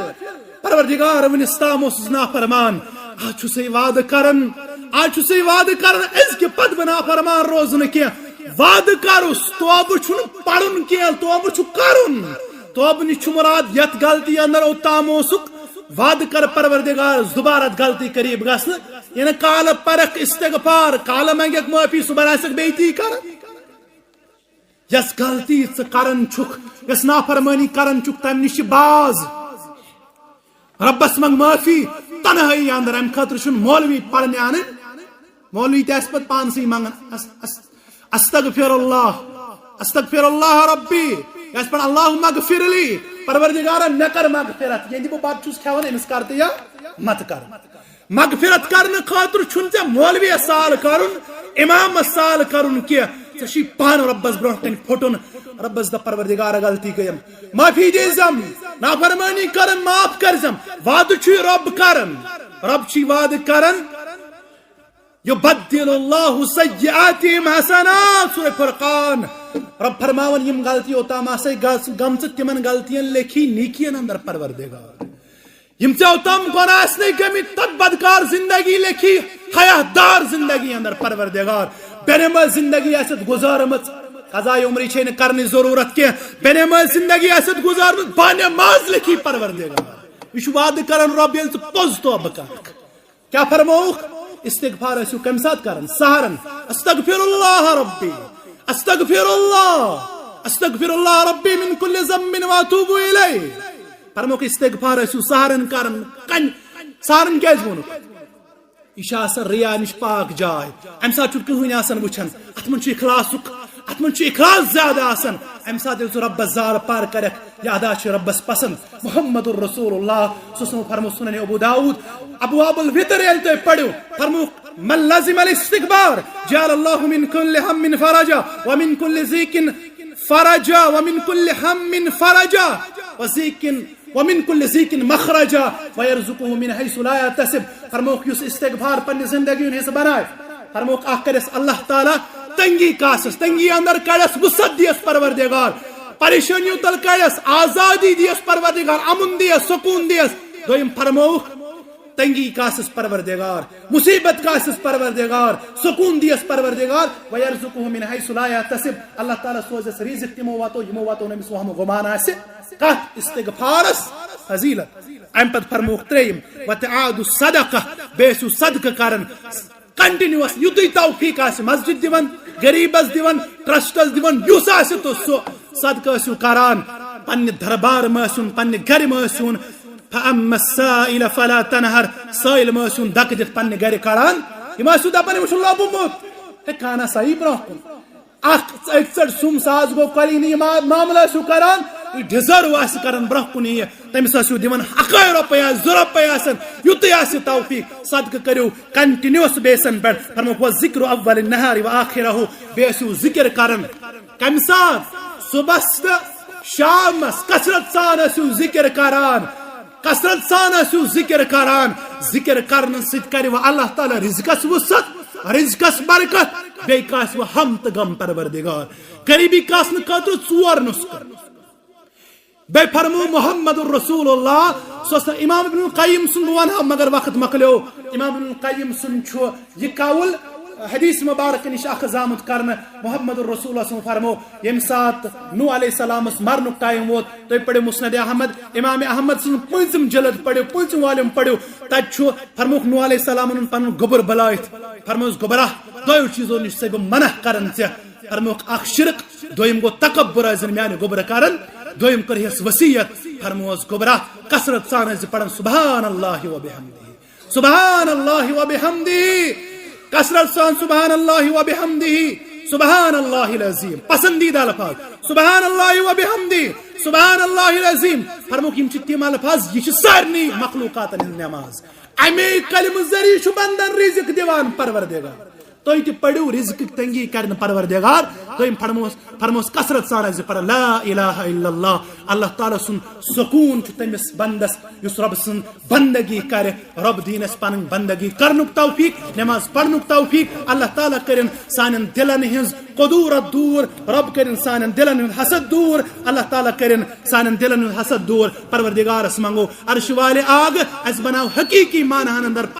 پروردگار، وُنِس تام اوسُس نافرمان۔ آز چھُسے وعدٕ کران، آز چھُسے وعدٕ کران، أزکہِ پتہٕ بہٕ نافرمان روزٕ نہٕ کینٛہہ۔ وعدٕ کرُس، توبہٕ چھُنہٕ پرُن کینٛہہ، توبہٕ چھُ کرُن۔ توبہٕ نِش چھُ مراد یتھ غلطی اندر اوٚتام اوسُکھ، وعدٕ کر پروردگار، دوبارٕ اتھ غلطی قریب گژھنہٕ۔ یعنی کالہٕ پرکھ استغفار، کالہٕ منگکھ معٲفی، صبحن آسکھ بیٚیہِ تی کران۔ یس غلطی ژٕ کران چھُکھ، یس نافرمٲنی کران چھُکھ، تمہِ نِش چھِ باز۔ رۄبس منٛگ معٲفی تنہٲیی اندر، امہِ خٲطرٕ چھُنہٕ مولوی پرنہِ انٕنۍ۔ مولوی تہِ آسہِ پتہٕ پانسٕے منٛگان، "اس-، اس-، استغفر اللہ، استغفر اللہ ربی"، یہِ آسہِ پران، "اللہم اغفر لی"، پروردگارا مےٚ کر مغفرت، ییٚلہِ بہٕ بتہٕ چھُس کھٮ۪وان، أمِس کر تہٕ یا مت کر۔ مغفرت کرنہٕ خٲطرٕ چھُنہٕ ژےٚ مولوی سال کرُن، امام سال کرُن کینٛہہ۔ ژےٚ چھُے پانہٕ رۄبس برونٛہہ کنہِ پھُٹُن۔ رۄبس دپ، پروردگار، غلطی گٔیم، معٲفی دیزم، نافرمٲنی کرن، معاف کرزم۔ وعدٕ چھُے رۄب کران، رۄب چھُے وعدٕ کران، یبدل اللہ سیئاتہم حسنات، سورہ فرقان۔ رۄب فرماوان، یِم غلطی اوٚتام آسے گژھ-، گٔمژٕ، تِمن غلطین لیکھی نیکین اندر پروردگار۔ یِم ژےٚ اوٚتام گۄناہ آسنَے گٔمٕتۍ، تَتھ بدکار زندگی لیکھی حیات دار زندگی اندر پروردگار۔ بے نماز زندگی آسٮ۪تھ گُزارمٕژ، قضاء عمری چھے نہٕ کرنٕچ ضروٗرت کینٛہہ۔ بے نماز زندگی آسٮ۪تھ گُزارمٕژ، با نماز لیکھی پروردگار۔ یہِ چھُ وعدٕ کران رۄب، ییٚلہِ ژٕ پوٚز توبہٕ کرکھ۔ کیٛاہ فرمووُکھ؟ استغفار ٲسِو کَمہِ ساتہٕ کران؟ سحرن۔ استغفر اللہ ربی، استغفر اللہ، استغفر اللہ ربی من کل ذنب واتوب الیہ۔ فرمووُکھ استغفار ٲسِو سحرن کران۔ کن-، سحرن کیٛازِ ووٚنُکھ؟ یہِ چھِ آسان ریا نِش پاک جاے۔ اَمہِ ساتہٕ چھُنہٕ کٕہٕنۍ آسان وٕچھان۔ اَتھ منٛز چھُ اخلاصُک، اَتھ منٛز چھُ اخلاص زیادٕ آسان۔ اَمہِ ساتہٕ ییٚلہِ ژٕ رۄبَس زارٕ پار کَرَکھ، یہِ ادا چھُ رۄبَس پسنٛد۔ محمد رسول اللہ صلی اللہ علیہ وسلم فرمو سنن ابو داؤد، ابواب الوتر ییٚلہِ تُہۍ پٔرِو، فرمووُکھ، من لزم الاستغفار جعل اللہ من کل ہم فرجا ومن کل ضیق فرجا ومن کل ہم فرجا وضیق ومن کل ضیق مخرجا ویرزقہ من حیث لا یحتسب۔ فرمووُکھ، یُس استغفار پننہِ زندگی ہُنٛد حصہٕ بنایہِ، فرمووُکھ، اکھ کرٮ۪س اللہ تعالیٰ تنگی کاسس، تنگی اندر کڑس وسعت دیس پروردگار، پریشانیوں تل کڑس آزادی دیس پروردگار، امن دیس، سکون دیس۔ دوٚیِم فرمووُکھ، تنگی کاسس پروردگار، مصیبت کاسس پروردگار، سکون دیس پروردگار، ویرزقہ من حیث لا یحتسب۔ اللہ تعالیٰ سوزس رزق تِمو وتو، یِمو وتو نہٕ أمِس وہمہٕ گمان آسہِ۔ کتھ؟ استغفارس فضیلت۔ امہِ پتہٕ فرمووُکھ ترٛیٚیِم، وتعاد الصدقہ، بیٚیہِ ٲسِو صدقہٕ کران۔ کنٹینیوس یُتُے توفیق آسہِ، مسجد دِوان، غریبس دِوان، ٹرسٹس دِوان، یُس آسہِ تہٕ سُہ صدقہٕ ٲسِو کران۔ پننہِ دربار مہ ٲسِوُن، پننہِ گرِ مہ ٲسِوُن۔ فاما السائل فلا تنہر، سٲیِل مہ ٲسِوُن دکہٕ دِتھ پننہِ گرِ کڑان۔ یِم ٲسِو دپان، أمِس چھُ لوبمُت۔ ہے کانہ سا یی برونٛہہ کُن۔ اکھ أکۍ ژٔٹ سُم ساز گوٚو کۄلہِ نہٕ یہِ ما-، معاملہٕ ٲسِو کران، یہِ ڈِزٲرو آسہِ کران برونٛہہ کُن یہِ۔ تٔمِس ٲسِو دِوان اَکٲے رۄپَے آسہِ، زٕ رۄپَے آسن، یُتُے آسہِ توفیق۔ صدقہٕ کٔرِو کنٹینیوس بیسن پٮ۪ٹھ۔ فرمووُکھ، وذکر اول النہار و آخرہ، بیٚیہِ ٲسِو ذِکِر کران۔ کَمہِ ساتہٕ؟ صُبحس تہٕ شامس کثرت سان ٲسِو ذِکِر کران، کثرت سان ٲسِو ذِکِر کران۔ ذِکِر کرنہٕ سۭتۍ کرِ وۄنۍ اللہ تعالیٰ رزقس وسعت، رزقس برکت، بیٚیہِ کاسہِ وۄنۍ ہم تہٕ غم پروردگار۔ غریبی کاسنہٕ خٲطرٕ ژور نُسخہٕ۔ بیٚیہِ فرموو محمد رسول اللہ صلی اللہ علیہ وسلم، امام ابن القیم سُنٛد بہٕ وَنہٕ ہا، مگر وقت مۄکلیو۔ امام ابن القیم سُنٛد چھُ یہِ قول حدیث مبارک نِش اکھ زامُت کرنہٕ۔ محمد رسول اللہ صلی اللہ علیہ وسلم فرموو، ییٚمہِ ساتہٕ نوح علیہ السلامس مرنُک ٹائم ووت، تُہۍ پٔرِو مسند احمد، امام احمد سُنٛد پٲنٛژِم جلد پٔرِو، پٲنٛژِم والیوم پٔرِو۔ تتہِ چھُ فرمووُکھ نوح علیہ السلامن اوٚن پنُن گوٚبُر بلٲیِتھ، فرمووُس، گوٚبرا، دۄیو چیٖزو نِش چھُسے بہٕ منع کران ژےٚ۔ فرمووُکھ، اکھ شرک، دوٚیِم گوٚو تکبر ٲسۍ زن میانہِ گوٚبرٕ کران، دوٚیِم کٔرہس وصیت، فرمووُس، گوٚبرا، کثرت سان ٲسۍ زِ پران سبحان اللہ و بحمدہ، سبحان اللہ و بحمدہ، کثرت سان سبحان اللہ و بحمدہ، سبحان اللہ العظیم، پسندیدہ الفاظ، سبحان اللہ و بحمدہ، سبحان اللہ العظیم۔ فرمووُکھ، یِم چھِ تِم الفاظ، یہِ چھِ سارنٕے مخلوقاتن ہٕنٛز نماز۔ امے کلمہٕ ذریعہ چھُ بندن رزق دِوان پروردگار۔ تُہۍ تہِ پٔرِو رزقٕچ تنگی کرنہٕ پروردگار۔ دوٚیِم فرموس، فرموس کثرت سان آسہِ پران لا الہ الا اللہ۔ اللہ تعالیٰ سُنٛد سکوٗن چھُ تٔمِس بندس، یُس رۄب سٕنٛز بندگی کرِ۔ رۄب دِیِن اَسہِ پنٕنۍ بندگی کرنُک توفیق، نماز پرنُک توفیق۔ اللہ تعالیٰ کٔرِن سانٮ۪ن دِلن ہٕنٛز کدورت دوٗر، رۄب کٔرِن سانٮ۪ن دِلن ہُنٛد حسد دوٗر، اللہ تعالیٰ کٔرِن سانٮ۪ن دِلن ہُنٛد حسد دوٗر۔ پروردگارس منٛگو عرش والہِ آگ، اَسہِ بناو حقیقی معنہن اندر